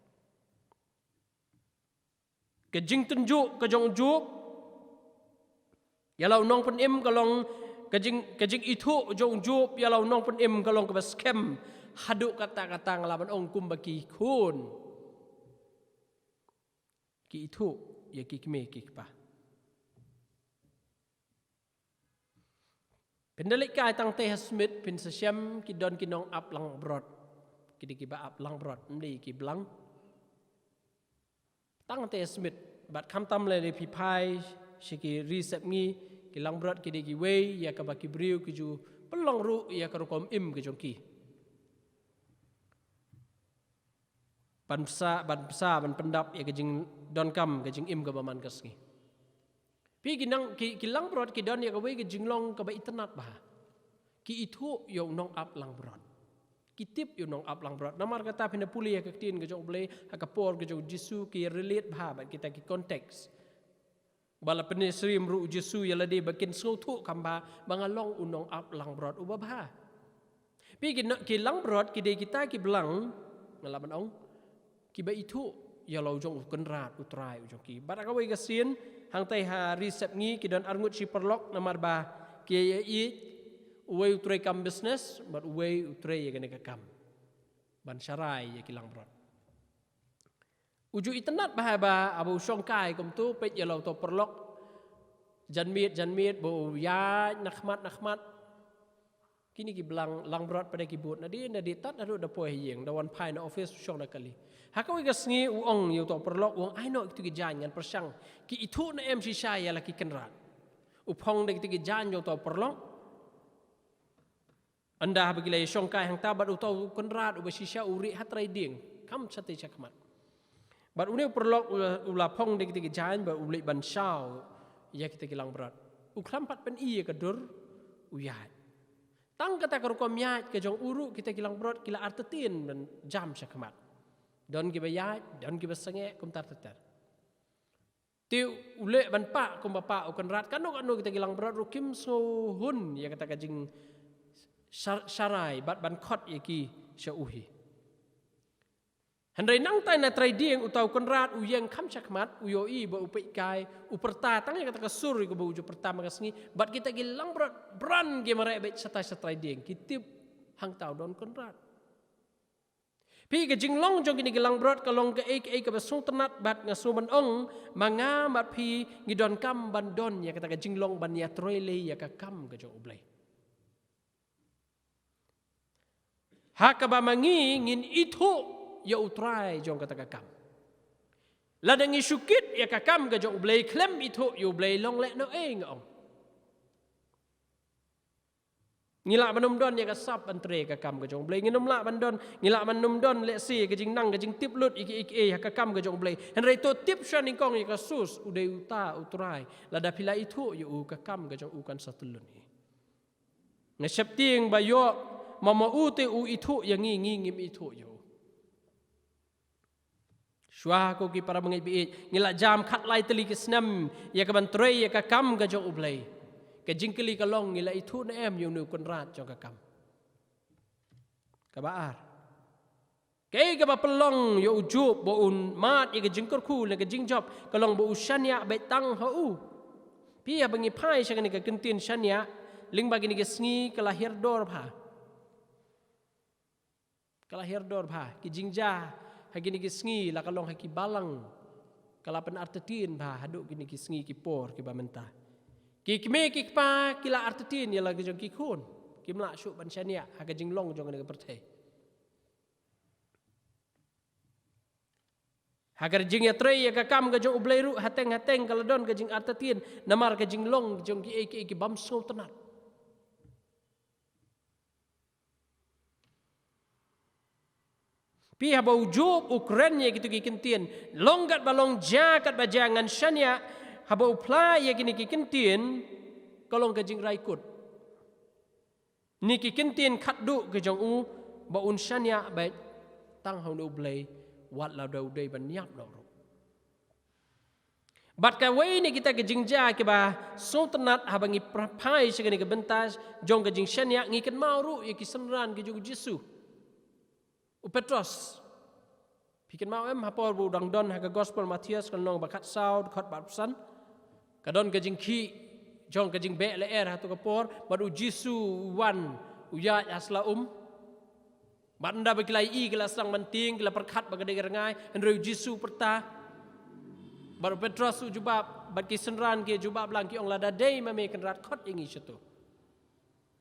Ka jingtynjuh ka jong u Job ïa la u nongpynim ka long, ka jing, ka jingithuh jong u Job ïa la u nongpynim ka long kaba skhem. Haduh katta katta nga lah ban ong kumba ki khun ki ithuh ïa ki kmie ki kpa. Phin da leit kai tang te ha Smit, phin sa shem ki don ki nong ap langbrot. Ki dei kiba ap langbrot, ym dei ki blang. Tang te ha Smit, bad khamtam lei lei phi phai sha ki ri sepngi, ki langbrot ki dei kiwei ïa kaba ki briew ki ju pynlong ruh ïa ka rukom im ka jong ki. Ban pynsa, ban pynsa, ban pyndap ïa ka jingdonkam, ka jingim kaba man ka sngi. Phi, ki nang, ki, ki langbrot ki don ïa kawei ka jinglong kaba itynnad bha. Ki ithuh ïa u nong ap langbrot. Ki tip ïa u nong ap langbrot. Namar kata phin da pule ïa ka ktien ka jong U Blei, ha ka por ka jong u Jisu, ki relate bha bad kita ki context. Ba la pynïasyriem ruh u Jisu ïa lade ba kin sngewthuh kham bha ba nga long u nong ap langbrot uba bha. Phi ki, ki langbrot ki dei kita ki blang, nga lah ban ong, kiba ithuh ïa la u jong u Kynrad u Trai u jong ki. Bad ha kawei ka sien, hangtai ha ri sepngi ki don arngut shi paralok namar ba ki ïa ïeit, uwei u trei kam business bad uwei u trei ïa kane ka kam ban sharai ïa ki langbrot. U ju itynnad ba haba, haba u shongkai kumtu, peit ïa la uto u paralok, janmiet janmiet ba u ïaid na khmat na khmat. Kine ki blang langbrot pat de ki bud na die na die, tad haduh da poi ha ïing, da wan phai na office, shong na kali. Ha kawei ka sngi u ong ïa uto u paralok, u ong, "Ai noh kitu ki jaiñ, ngan pyrshang ki ithuh ne em shisha ïa la ki Kynrad." U phong da kitu ki jaiñ ïa uto u paralok. Ynda haba ki la ïa shongkai hangta bad uto u Kynrad uba shisha u rieh ha trai dieng, kam shatei shakhmat. Bad une u paralok u la, u la phong da kitu ki jaiñ bad u leit ban shaw ïa kitu ki langbrot. U khlem pat pyni ïa ka dur, u ïaid. Tang kata ka rukom ïaid ka jong u ruh, kitu ki langbrot ki la artatien ban jam shakhmat. Don kiba ïaid, don kiba sangeh, kumta ter ter. Te u leh ban pah kumba pah u Kynrad, katno katno kita ki langbrot ruh kim sngewhun ïa kata ka jing shar-, sharai bad ban khot ïa ki sha u hi. Hynrei nangta na trai dieng uta u Kynrad u ïeng kham shakhmat, u ïohi ba u peitkai, u pyrta tang ïa kata ka sur ïa kaba u ju pyrta man ka sngi, bad kita ki langbrot bran ki mareh beit shata sha trai dieng, ki tip hangta u don Kynrad. Phi, ka jinglong jong kine ki langbrot ka long kaei kaei kaba sngewtynnat bad nga sngew ban ong, ma nga bad phi ngi donkam ban don ïa kata ka jinglong ban ïatrei lei ïa ka kam ka jong U Blei. Ha kaba ma ngi ngin ithuh ïa U Trai jong kata ka kam. Lada ngi shu kit ïa ka kam ka jong U Blei khlem ithuh ïa U Blei, long lehnohei nga ong. Ngi lah ban ym don ïa ka sap ban trei ïa ka kam ka jong U Blei. Ngin ym lah ban don, ngi lah ban ym don lehse ka jingnang ka jingtip lut ïa kiei kiei ha ka kam ka jong U Blei. Hynrei to tip sha nyngkong ïa ka source, u dei uta U Trai. Lada phi la ithuh ïa u, ka kam ka jong u kan sa tyllun hi. Nga sheptieng ba ïoh ma ma u te u ithuh ïa ngi, ngi ngim ithuh ïa u. Shuwa ko ki para bangeit ba ïeit, ngi la jam khatlai tylli ki snem ïa ka ban trei ïa ka kam ka jong U Blei. Ka jingkylli ka long, ngi la ithuh ne em ïa une u Kynrad jong ka kam? Kaba ar, kaei kaba pynlong ïa u Job ba un mad ïa ka jingkyrkhu ne ka jingjop, ka long ba u shaniah beit tang ha u. Phi, haba ngi phai sha kane ka kyntien shaniah, lyngba kine ki sngi ka la hiar dor bha. Ka la hiar dor bha, ki jingjia ha kine ki sngi la ka long ha ki balang, ka la pynartatien bha haduh kine ki sngi ki por kiba mynta. Ki kmie ki kpa ki la artatien ïa la ki jong ki khun, kim lah shuh ban shaniah ha ka jinglong jong kane ka pyrthei. Ha ka jingïatrei ïa ka kam ka jong U Blei ruh, hateng hateng ka la don ka jingartatien namar ka jinglong jong kiei kiei ki bym sngewtynnat. Phi, haba u Job u kren ïa kitu ki kyntien, long katba long, jia katba jia, ngan shaniah, haba u phla ïa kine ki kyntien, ka long ka jingraikut. Ne ki kyntien khatduh ka jong u ba un shaniah beit tang ha une U Blei, wat lada u dei ban ïap noh ruh. Bad kawei na kita ki jingjia kiba sngewtynnat haba ngi pra-, phai sha kane ka bynta jong ka jingshaniah, ngi kynmaw ruh ïa ki synran ki jong U Jisu. U Petros. Phi kynmaw em, ha por ba u dang don ha ka Gospel Mathaios, ka lynnong ba khatsaw, dkhot ba arphew san. Ka don ka jingkhih jong ka jingbeh lyer ha tu ka por, bad U Jisu u wan, u ïaid ha sla um. Bad ynda ba ki la ïohi, ki la sdang ban tieng, ki la pyrkhat ba ka dei ka rngai, hynrei U Jisu u pyrta. Bad u Petros u jubab, bad ki synran ki jubab lang, ki ong, lada dei ma me Kynrad, khot ïa ngi sha tu.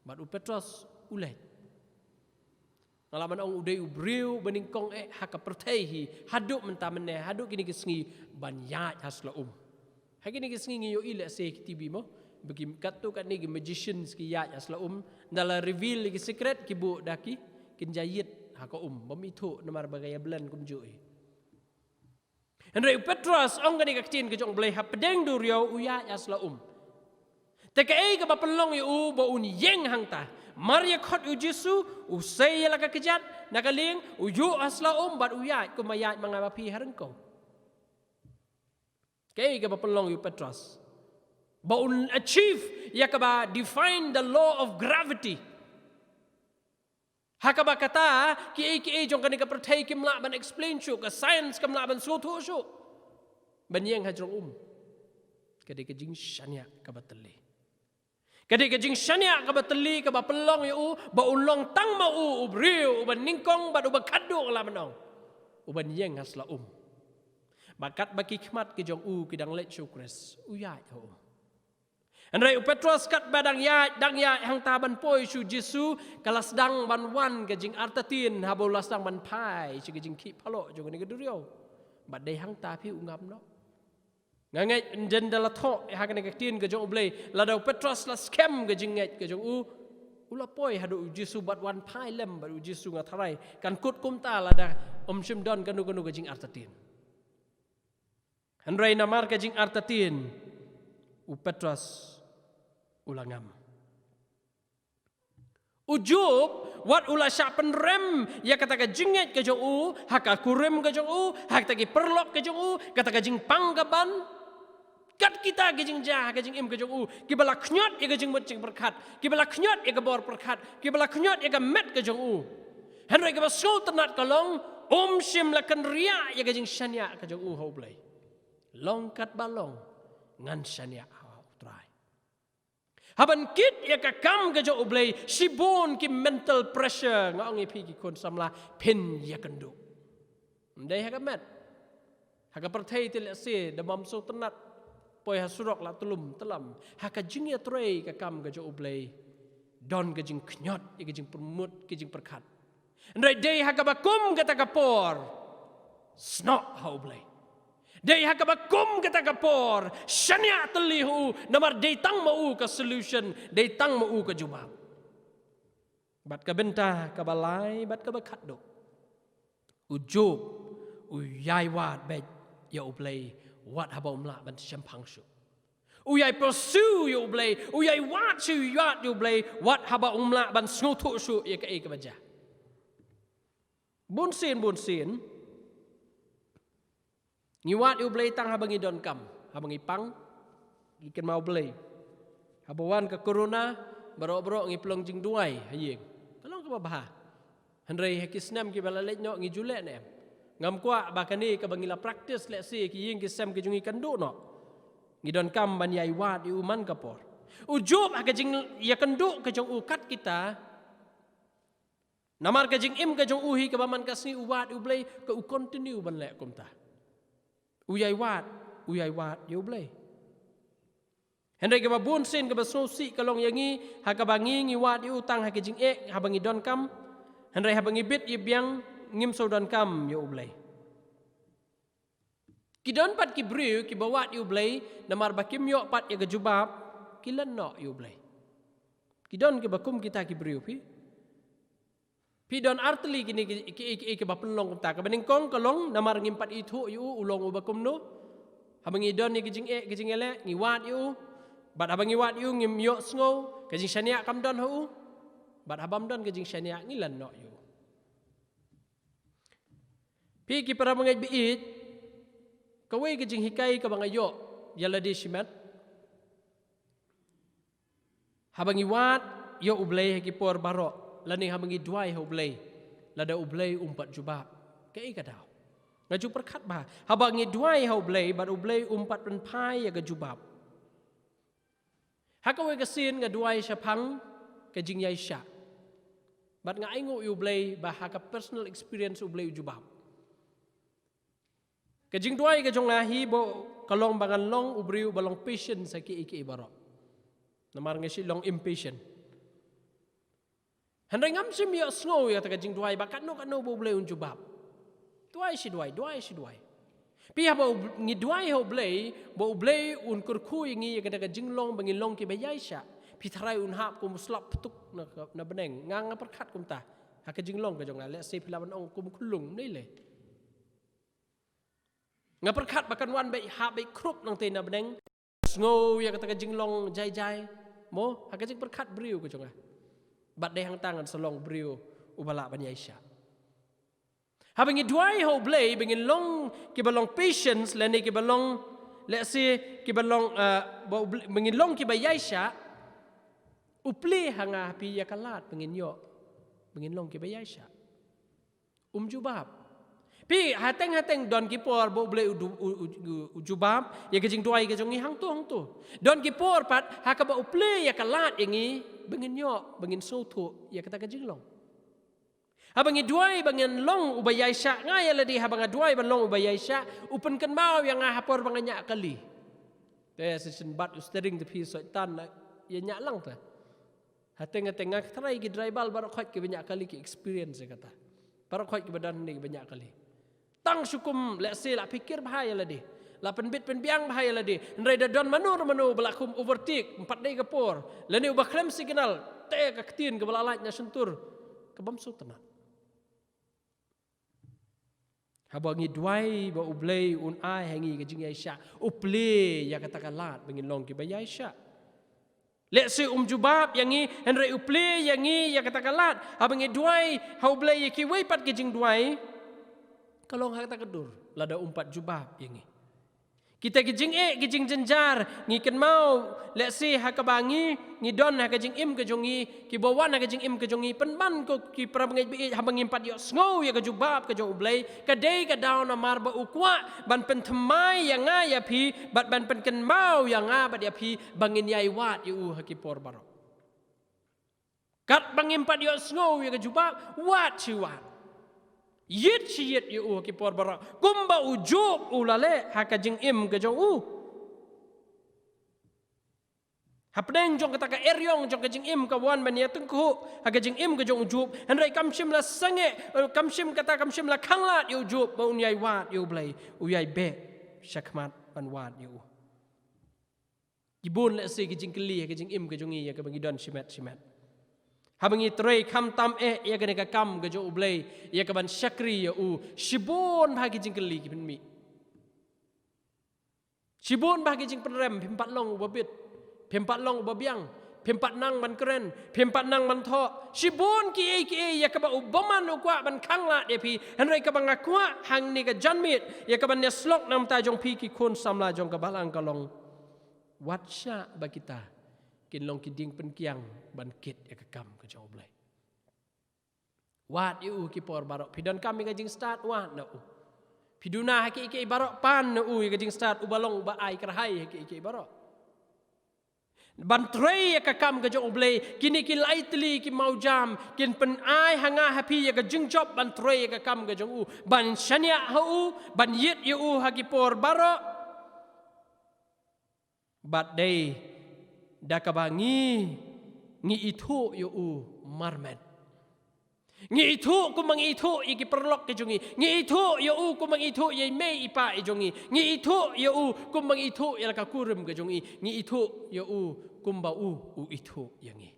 Bad u Petros u leit. Nga lah ban ong u dei u briew ba nyngkong eh ha ka pyrthei hi, haduh mynta mynne, haduh kine ki sngi ban ïaid ha sla um. Ha kine ki sngi ngi ïohi lehse ki TV mo, ba ki katto katne ki magicians ki ïaid ha sla um, ynda la reveal ïa ki secret ki buh da ki kynja ïit ha ka um, bym ithuh namar ba ka ïa blend kumjuh hi. Hynrei u Petros, ong kane ka ktien ka jong U Blei, hapdeng duriaw u ïaid ha sla um. Te kaei kaba pynlong ïa u ba un ïeng hangta? Mar ïa khot ïa U Jisu, u sei ïa la ka kjat na ka lieng, u ïuh ha sla um bad u ïaid kumba ïaid ma nga ma phi ha ryngkew. Kaei kaba pynlong ïa u Petros ba un achieve ïa kaba define the law of gravity? Ha kaba kata, kiei kiei jong kane ka pyrthei kim lah ban explain shuh, ka science kam lah ban sngewthuh shuh. Ban ïeng ha jrong um, ka dei ka jingshaniah kaba tylli. Ka dei ka jingshaniah kaba tylli kaba pynlong ïa u ba u long tang ma u u briew uba nyngkong bad uba khadduh, la mynno, uban ïeng ha sla um. Ba katba ki khmat ki jong u ki dang leit sha u Khrist, u ïaid ha u. Hynrei u Petros katba dang ïaid, dang ïaid hangta ban poi sha u Jisu, ka la sdang ban wan ka jingartatien haba u la sdang ban phai sha ka jingkhih paloh jong kane ka duriaw. Bad dei hangta phi u ngam noh. Nga ngeit ynda la thoh ha kane ka ktien ka jong U Blei, lada u Petros la skhem ka jingngeit ka jong u, u la poi haduh u Jisu bad wan phai lem bad u Jisu, nga tharai kan kut kumta lada ym shym don kano kano ka jingartatien. Hynrei namar ka jingartatien, u Petros u la ngam. U Job, wat u la shah pynrem ïa kata ka jingngeit ka jong u ha ka kurim ka jong u, ha kata ki paralok ka jong u, kata ka jingpang ka ban, kat kita ki jingjia ha ka jingim ka jong u, kiba la khñiot ïa ka jingmut jingpyrkhat, kiba la khñiot ïa ka bor pyrkhat, kiba la khñiot ïa ka met ka jong u. Hynrei kaba sngewtynnat ka long, um shym la kynriah ïa ka jingshaniah ka jong u ha U Blei. Long katba long, ngan shaniah ha U Trai. Haban kit ïa ka kam ka jong U Blei, shibun ki mental pressure, nga ong ïa phi ki khun samla, phin ïakynduh. Ym dei ha ka met, ha ka pyrthei te lehse da bym sngewtynnat, poi ha surok la tyllum tyllam. Ha ka jingïatrei ka kam ka jong U Blei, don ka jingkhñiot ïa ka jingpyrmut, ka jingpyrkhat. Hynrei dei ha kaba kum kata ka por, snoh ha U Blei. Dei ha kaba kum kata ka por, shaniah tylli ha u, namar dei tang ma u ka solution, dei tang ma u ka jubab. Bad ka bynta kaba lai bad kaba khatduh, u Job u ïai wad beit ïa U Blei, wat haba um lah ban shemphang shuh. U ïai pursue ïa U Blei, u ïai wad shuh, u ïai wad ïa U Blei, wat haba um lah ban sngewthuh shuh ïa kaei kaba jia. Bunsien, bunsien, ngi wad ïa U Blei tang haba ngi donkam, haba ngi pang, ngi kynmaw U Blei. Haba wan ka corona, baroh baroh ngi pynlong jingduwai ha ïing. Ka long kaba bha. Hynrei ha ki snem kiba la leit noh ngi ju leh ne em? Ngam kwah ba kane kaba ngi la practice lehse ha ki ïing ki sem ki jong ngi kan duh noh. Ngi donkam ban ïai wad ïa U man ka por. U Job ha ka jingïakynduh ka jong u kat kita, namar ka jingim ka jong u hi kaba man ka sngi u wad ïa U Blei, ka u continue ban leh kumta. U ïai wad, u ïai wad ïa U Blei. Hynrei kaba bunsien kaba sngewsih ka long ïa ngi, ha kaba ngi ngi wad ïa U tang ha ka jingeh, haba ngi donkam. Hynrei haba ngi bit ïa biang, ngim shu donkam ïa U Blei. Ki don pat ki briew kiba wad ïa U Blei, namar ba kim ïoh pat ïa ka jubab, ki len noh ïa U Blei. Ki don kiba kum kita ki briew phi. Phi, don artylli kine ki, ki, ki, kiba pynlong kumta. Kaba nyngkong ka long namar ngim pat ithuh ïa U, U long uba kumno. Haba ngi don ïa ki jingeh, ki jingeh leh, ngi wad ïa U. Bad haba ngi wad ïa U ngim ïohsngew, ka jingshaniah kam don ha U. Bad haba ym don ka jingshaniah ngi len noh ïa U. Phi ki para bangeit ba ïeit, kawei ka jinghikai kaba nga ïoh ïa lade shimet. Haba ngi wad ïa U Blei ha ki por baroh, lane haba ngi duwai ha U Blei, lada U Blei um pat jubab, kaei ka daw? Nga ju pyrkhat bha, haba ngi duwai ha U Blei bad U Blei um pat pynphai ïa ka jubab. Ha kawei ka sien nga duwai shaphang ka jingïaishah. Bad nga ainguh ïa U Blei ba ha ka personal experience U Blei u jubab. Ka jingduwai ka jong nga hi ba ka long ba ngan long u briew ba long patient ha kiei kiei baroh. Namar nga shu long impatient. Hynrei ngam shym ïohsngew ïa kata ka jingduwai ba katno katno ba U Blei un jubab. Duwai shi duwai, duwai shi duwai. Phi, haba U-, ngi duwai ha U Blei ba U Blei un kyrkhu ïa ngi ïa kata ka jinglong ba ngin long kiba ïaishah, phi, tharai un hap kum u slap ptuk na, na bneng. Nga, nga pyrkhat kumta. Ha ka jinglong ka jong nga, lehse phi lah ban ong kum u khyllung, ym lei lei. Nga pyrkhat ba kan wan beit, hap beit khrup nangtei na bneng. Sngew ïa kata ka jinglong jai jai. Mo, ha ka jingpyrkhat briew ka jong nga. Bad dei hangta ngan sa long briew uba lah ban ïaishah. Haba ngi duwai ha U Blei ba ngin long kiba long patience, lane kiba long, lehse, kiba long, eh, ba U Blei, ba ngin long kiba ïaishah, U plie ha nga, phi, ïa ka lad ba ngin ïoh Ba ngin long kiba ïaishah. Um jubab. Phi, hateng-hateng don ki por ba U Blei u, u, u, u, u jubab ïa ka jingduwai ka jong ngi hangto hangto. Don ki por pat ha kaba U Blei ïa ka lad ïa ngi ba ngin ïoh, ba ngin sngewthuh ïa kata ka jinglong. Haba ngi duwai ba ngin long uba ïaishah, nga ïa lade haba nga duwai ban long uba ïaishah, u pynkynmaw ïa nga ha por ba nga ñiah kali. Te shisien bat u steering te phi Soitan la ïa ñiah lang te. Hateng-hateng nga tharai ki driver baroh khoit kiba ñiah kali ki experience ïa kata. Baroh khoit kiba don hangne kiba ñiah kali. Tang shu kum lehse la pyrkhat bha ïa lade, la pynbit pynbiang bha ïa lade. Hynrei da don mano mano ba la kum overtake, ym pat dei ka por, lane uba khlem signal, te ka ktien kaba la lait na shyntur, ka bym sngewtynnat. Haba ngi duwai ba U Blei un ai ha ngi ka jingïaishah, U Blei ïa kata ka lad ba ngin long kiba ïaishah. Lehse um jubab ïa ngi, hynrei U Blei ïa ngi ïa kata ka lad. Haba ngi duwai ha U Blei ïa kiwei pat ki jingduwai, ka long ha kata ka dur lada um pat jubab ïa ngi. Kita ki jingeh, ki jingjynjar, ngi kynmaw, lehse ha kaba ngi, ngi don ha ka jingim ka jong ngi, kiba wan ha ka jingim ka jong ngi, pynban ko ki para bangeit baieit, haba ngim pat ïohsngew ïa ka jubab ka jong U Blei, ka dei ka daw namar ba u kwah ban pynthymmai ïa nga ïa phi, bad ban pynkynmaw ïa nga bad ïa phi, ba ngin ïai wad ïa u ha ki por baroh. Katba ngim pat ïohsngew ïa ka jubab, wad shi wad, ïit shi ïit ïa u ha ki por baroh, kumba u Job u la leh ha ka jingim ka jong u. Hapdeng jong kata ka eriong jong ka jingim ka wan ban ïatyngkhuh ha ka jingim ka jong u Job, hynrei kam shym la sangeh, eh, kam shym kata, kam shym la khanglad ïa u Job ba un ïai wad ïa U Blei, u ïai beh shakhmat ban wad ïa u. Ki bun lehse ki jingkylli ha ka jingim ka jong ngi ïa kaba ngi don shimet shimet. Haba ngi trei khamtam eh ïa kane ka kam ka jong U Blei, ïa kaban shakri ïa u, shibun bha ki jingkylli ki pynmih. Shibun bha ki jingpynrem, phim pat long uba bit, phim pat long uba biang, phim pat nang ban kren, phim pat nang ban thoh. Shibun kiei kiei ïa kaba u bymman u kwah ban khanglad ïa phi, hynrei kaba nga kwah hangne ka janmiet ïa kaban ïasyllok na ka bynta jong phi ki khun samla jong ka balang ka long, wat shah ba kita kin long ki dieng pynkiang ban kit ïa ka kam ka jong U Blei. Wad ïa u ha ki por baroh. Phi donkam ïa ka jingstad, wad na u. Phi duna ha kiei kiei baroh, pan na u ïa ka jingstad, uba long uba ai kyrhai ha kiei kiei baroh. Ban trei ïa ka kam ka jong U Blei, kine ki lai tylli ki mawjam kin pynai ha nga ha phi ïa ka jingjop ban trei ïa ka kam ka jong u, ban shaniah ha u, ban ïit ïa u ha ki por baroh. Bad dei da kaba ngi, ngi ithuh ïa u marmet. Ngi ithuh kumba ngi ithuh ïa ki paralok ki jong ngi. Ngi ithuh ïa u kumba ngi ithuh ïa i mei i pa i jong ngi. Ngi ithuh ïa u kumba ngi ithuh ïa la ka kurim ka jong ngi. Ngi ithuh ïa u kumba u, u ithuh ïa ngi.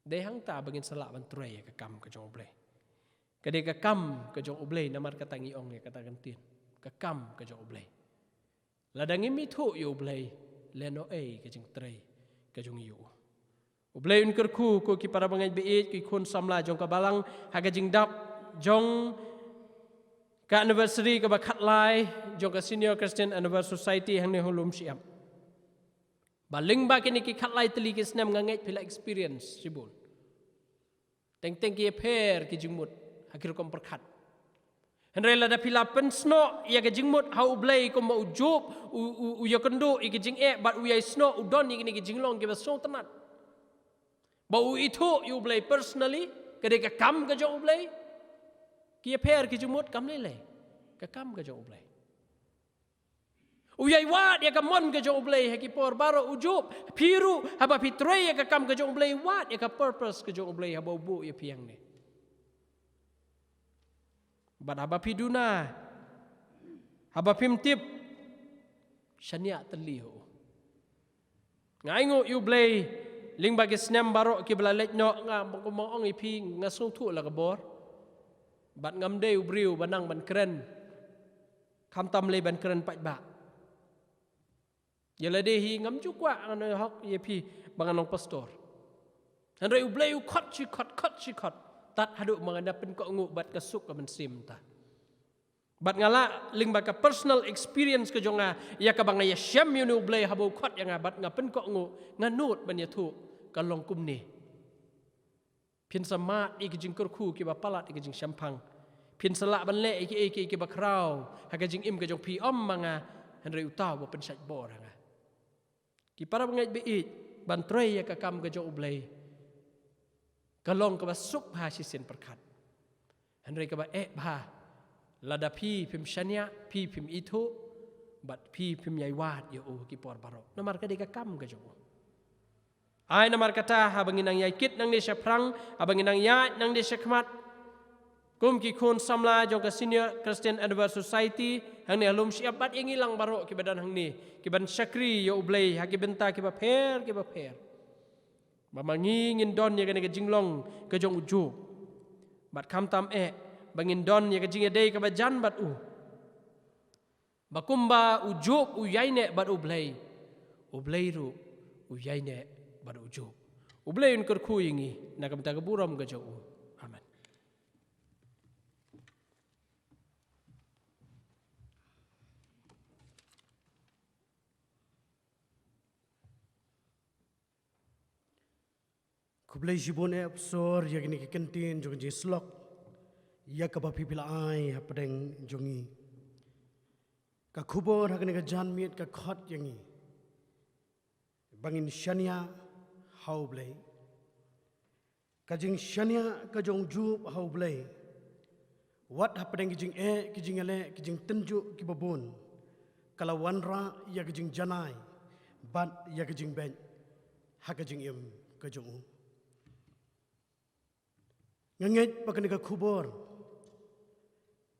Dei hangta ba ngin sa lah ban trei ïa ka kam ka jong U Blei. Ka dei ka kam ka jong U Blei, namar kata ngi ong ïa kata ka ktien. Ka kam ka jong U Blei. Lada ngim ithuh ïa U Blei, lehnohei ka jingtrei ka jong ngi ïa u. U Blei un kyrkhu ko ki para bangeit baieit, ki khun samla jong ka balang, ha ka jingdap jong ka anniversary kaba khatlai jong ka Senior Christian Anniversary Society hangne ha Lum Shyiap. Ba lyngba kine ki khatlai tylli ki snem, nga ngeit phi la experience shibun. Teng teng ki ïapher ki jingmut ha ki rukom pyrkhat. Hynrei lada phi la pynsnoh ïa ka jingmut ha U Blei kumba u Job, u, u, u ïakynduh ïa ki jingeh bad u ïai snoh, u don ïa kine ki jinglong kiba sngewtynnat. Ba u ithuh ïa U Blei personally, ka dei ka kam ka jong U Blei. Ki ïapher ki jingmut kam lei lei. Ka kam ka jong U Blei. U ïai wad ïa ka mon ka jong U Blei ha ki por baroh u Job. Phi ruh haba phi trei ïa ka kam ka jong U Blei, wad ïa ka purpose ka jong U Blei haba u buh ïa phi hangne. Bad haba phi duna, haba phim tip, shaniah tylli ha u. Nga ainguh ïa U Blei, lyngba ki snem baroh kiba la leit noh, nga, kumba ong ïa phi, nga sngewthuh la ka bor. Bad ngam dei u briew ba nang ban kren. Khamtam lei ban kren paidbah. Ïa lade hi ngam ju kwah ngan ong hok ïa phi ba ngan long pastor. Hynrei U Blei u khot shi khot, khot shi khot, tad haduh ba nga da pynkohnguh bad ka suk ka mynsiem ta. Bad nga lah lyngba ka personal experience ka jong nga, ïa kaba nga ïashem ïa une U Blei haba u khot ïa nga bad nga pynkohnguh, nga nud ban ïathuh, ka long kumne. Phin sa mad ïa ki jingkyrkhu kiba palat ïa ki jingshemphang. Phin sa lah ban leh ïa ki, ïa ki, ïa kiba khraw ha ka jingim ka jong phi, ym ma nga, hynrei uta uba pynshait bor ha nga. Ki para bangeit ba ïeit, ban trei ïa ka kam ka jong U Blei ka long kaba suk bha shisien pyrkhat. Hynrei kaba eh bha lada phi phim shaniah, phi phim ithuh, bad phi phim ïai wad ïa u ha ki por baroh. Namar ka dei ka kam ka jong u. Ai namar kata, haba ngi nang ïai kit nangne shaphrang, haba ngi nang ïaid nangne shakhmat, kum ki khun samla jong ka Senior Christian Endeavour Society, hangne ha Lumshyiap bad ïa ngi lang baroh kiba don hangne, kiban shakri ïa U Blei ha ki bynta kiba pher kiba pher. Ba ma ngi ngin don ïa kane ka jinglong ka jong u Job. Bad khamtam eh, ba ngin don ïa ka jingïadei kaba jan bad u. Ba kumba u Job u ïaineh bad U Blei, U Blei ruh u ïaineh bad u Job. U Blei un kyrkhu ïa ngi na ka bynta ka burom ka jong u. Amen. Khublei shibun eh pastor ïa kine ki kyntien jong ka jingïasyllok ïa kaba phi la ai hapdeng jong ngi. Ka khubor ha kane ka janmiet ka khot ïa ngi ba ngin shaniah ha U Blei. Ka jingshaniah ka jong u Job ha U Blei, wat hapdeng ki jingeh, ki jingïaleh, ki jingtynjuh kiba bun, ka la wanrah ïa ka jingjanai bad ïa ka jingbeit ha ka jingim ka jong u. Nga ngeit ba kane ka khubor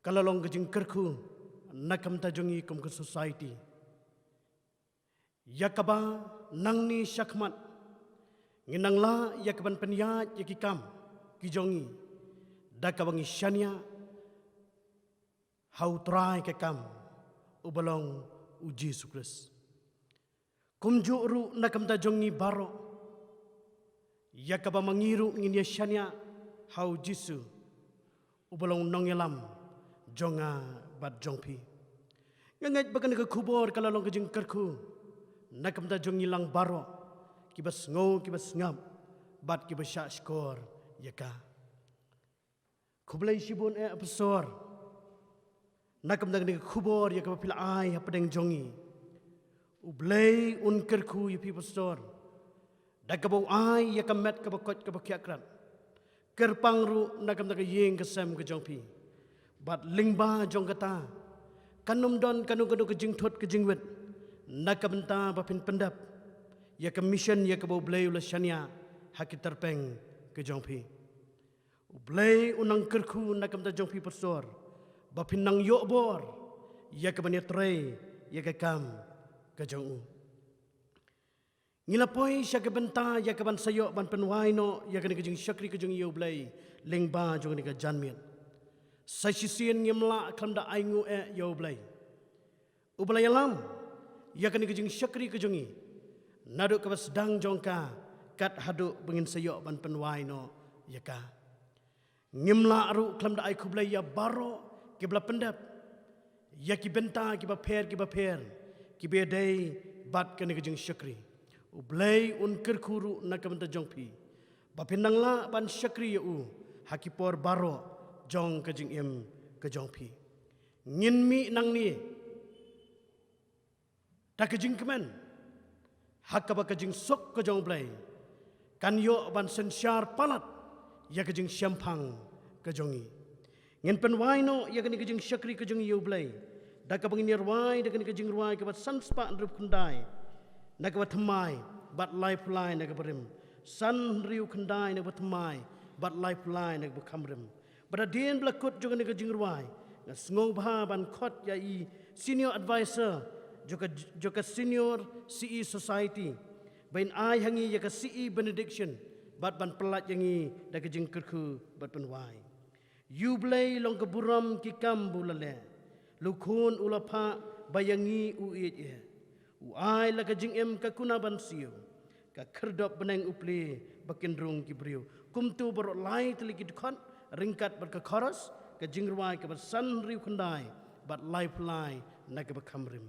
ka la long ka jingkyrkhu na ka bynta jong ngi kum ka society. Ïa kaba nangne shakhmat ngin nang lah ïa kaban pynïaid ïa ki kam ki jong ngi da kaba ngi shaniah ha U Trai ka kam uba long U Jisu Khrist. Kumjuh ruh na ka bynta jong ngi baroh, ïa kaba ma ngi ruh ngin ïa shaniah ha U Jisu uba long nongïalam jong nga bad jong phi. Nga ngeit ba kane ka khubor ka la long ka jingkyrkhu na ka bynta jong ngi lang baroh, kiba sngew, kiba sngap bad kiba shah shkor ïa ka. Khublei shibun eh pastor na ka bynta kane ka khubor ïa kaba phi la ai hapdeng jong ngi. U Blei un kyrkhu ïa phi pastor da kaba u ai ïa ka met kaba koit kaba khiah krat. Kyrpang ruh na ka bynta ka ïing ka sem ka jong phi. Bad lyngba jong kata, kan ym don kano kano ka jingthut ka jingwit na ka bynta ba phin pyndep ïa ka mission ïa kaba U Blei u la shaniah ha ki tyrpeng ka jong phi. U Blei un nang kyrkhu na ka bynta jong phi pastor ba phin nang ïoh bor ïa kaban ïatrei ïa ka kam ka jong u. Ngi la poi sha ka bynta ïa kaban sa ïoh ban pynwai noh ïa kane ka jingshakri ka jong ngi ïa U Blei lyngba jong kane ka janmiet. Sa shisien ngim lah khlem da ainguh eh ïa U Blei uba la ïalam ïa kane ka jingshakri ka jong ngi naduh kaba sdang jong ka kat haduh ba ngin sa ïoh ban pynwai noh ïa ka. Ngim lah ruh khlem da ai khublei ïa baroh kiba la pyndep ïa ki bynta kiba pher kiba pher kiba ïadei bad kane ka jingshakri. U Blei un kyrkhu ruh na ka bynta jong phi ba phin nang lah ban shakri ïa u ha ki por baroh jong ka jingim ka jong phi. Ngin mih nangne da ka jingkmen ha kaba ka jingsuk ka jong U Blei kan ïoh ban synshar palat ïa ka jingshemphang ka jong ngi. Ngin pynwai noh ïa kane ka jingshakri ka jong ngi ïa U Blei da kaba ngin ïa rwai da kane ka jingrwai kaba san spah hynriewphew khyndai na kaba thymmai bad laiphew lai na kaba rim. San hynriew khyndai na kaba thymmai bad laiphew lai na kaba kham rim. Bad hadien ba la kut jong kane ka jingrwai, nga sngewbha ban khot ïa i Senior Advisor jong ka, jong ka Senior C E Society ba in ai ha ngi ïa ka C E benediction bad ban pyllait ïa ngi da ka jingkyrkhu bad pynwai. Ïa U Blei long ka burom ki kam ba u la leh. La u Khun u la phah ba ïa ngi u ïeit eh. U ai la ka jingim ka kuna ban siew, ka khyrdop bneng u plie ba kin rung ki briew. Kumto baroh lai tylli ki dkhot ryngkat bad ka chorus ka jingrwai kaba san hynriew khyndai bad laiphew lai na kaba kham rim.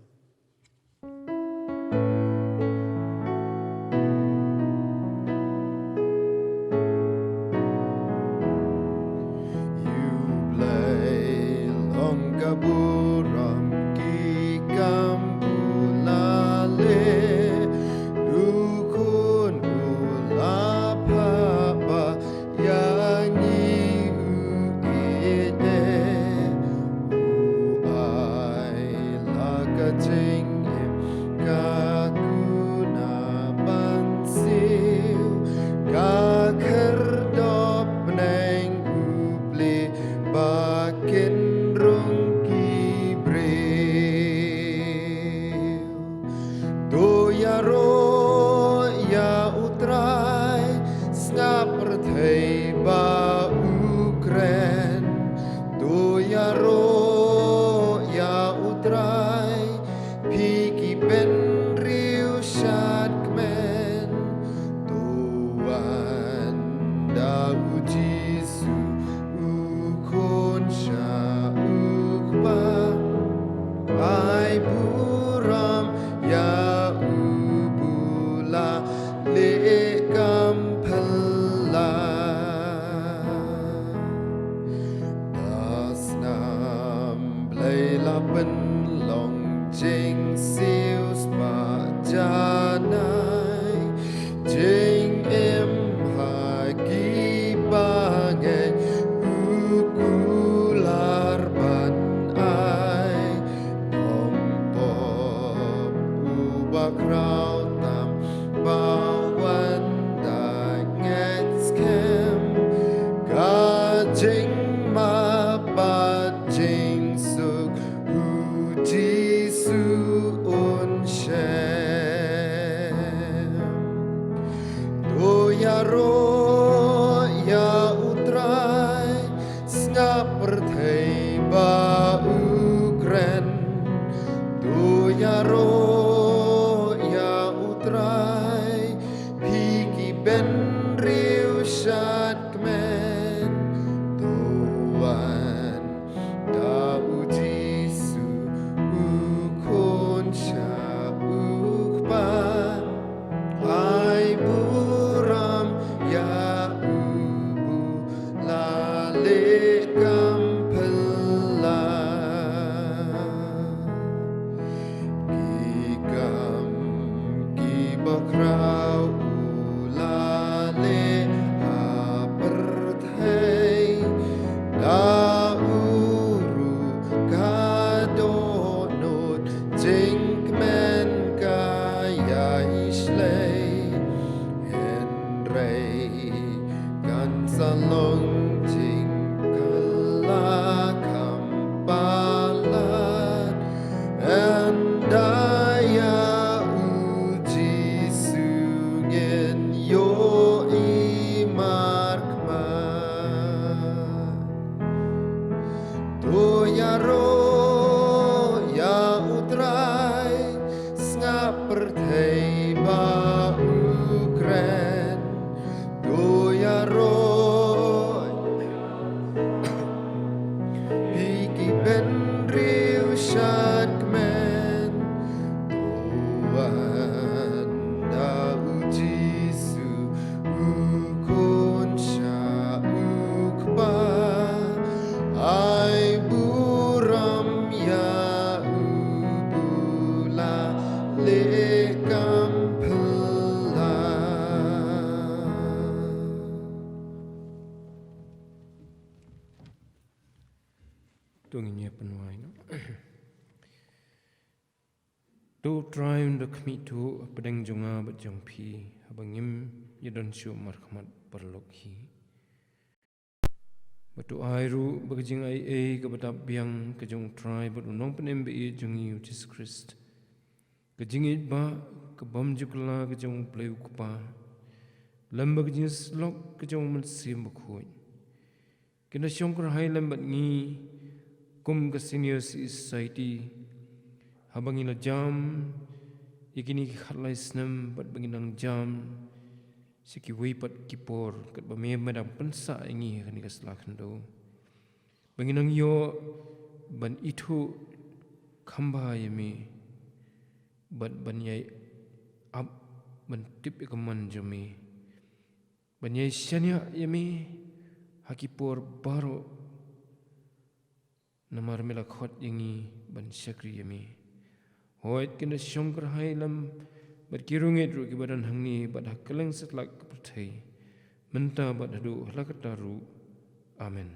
Pynlong jingsiewspah janai, jingim ha ki bangeit u kular ban ai. Ym pop u bakhraw tam ba wan da ngeit skhem, ka jingmap bad jingsuk u Jisu un shem. To ïaroh ïa u Trai, sngap pyrthei ba u kren. To ïaroh ïa u Trai, phi ki bynriew shadkmen. To wan da u Jisu u Khun sha u Kpa, ai burom ïa u, bu la leh kam phylla. Ki kam ki bakhraw u la leh ha pyrthei, da u ruh ka dohnud, jingkmen ka ïai shlei. Hynrei kan sa long jingkylla kham palat, ynda ïa u Jisu ngin ïohi markhmat. To ïaroh ïa u Trai, sngap pyrthei ba u kren. To ïaroh, phi ki bynriew shadkmen. To wan da u Jisu u Khun sha u Kpa, ai burom ïa u, bu la leh kam phylla. To ngin ïa pynwai noh. To Trai, un da khmih thuh hapdeng jong nga bad jong phi, haba ngim ïadon shuh markhmat paralok hi. Bad to ai ruh ba ka jingaiei kaba dap biang ka jong u Trai bad u Nongpynim ba ïeit jong ngi u Jisu Khrist, ka jingïeit ba ka bym ju kylla ka jong u Blei u Kpa, lem bad ka jingïasyllok ka jong u Mynsiem Bakhuid, kin da shong kyrhai lem bad ngi kum ka Senior Citizen Society, haba ngi la jam ïa kine ki khatlai snem bad ba ngi nang jam sha kiwei pat ki por, katba me, me dang pynsah ïa ngi ha kane ka sla khyndew, ba ngi nang ïoh ban ithuh kham bha ïa me, bad ban ïai ap ban tip ïa ka mon jong me, ban ïai shaniah ïa me ha ki por baroh, namar me la khot ïa ngi ban shakri ïa me. Hooid, kin da shong kyrhai lem bad ki riewngeit ruh kiba don hangne bad ha kylleng satlak ka pyrthei, mynta bad haduh hala katta ruh. Amen.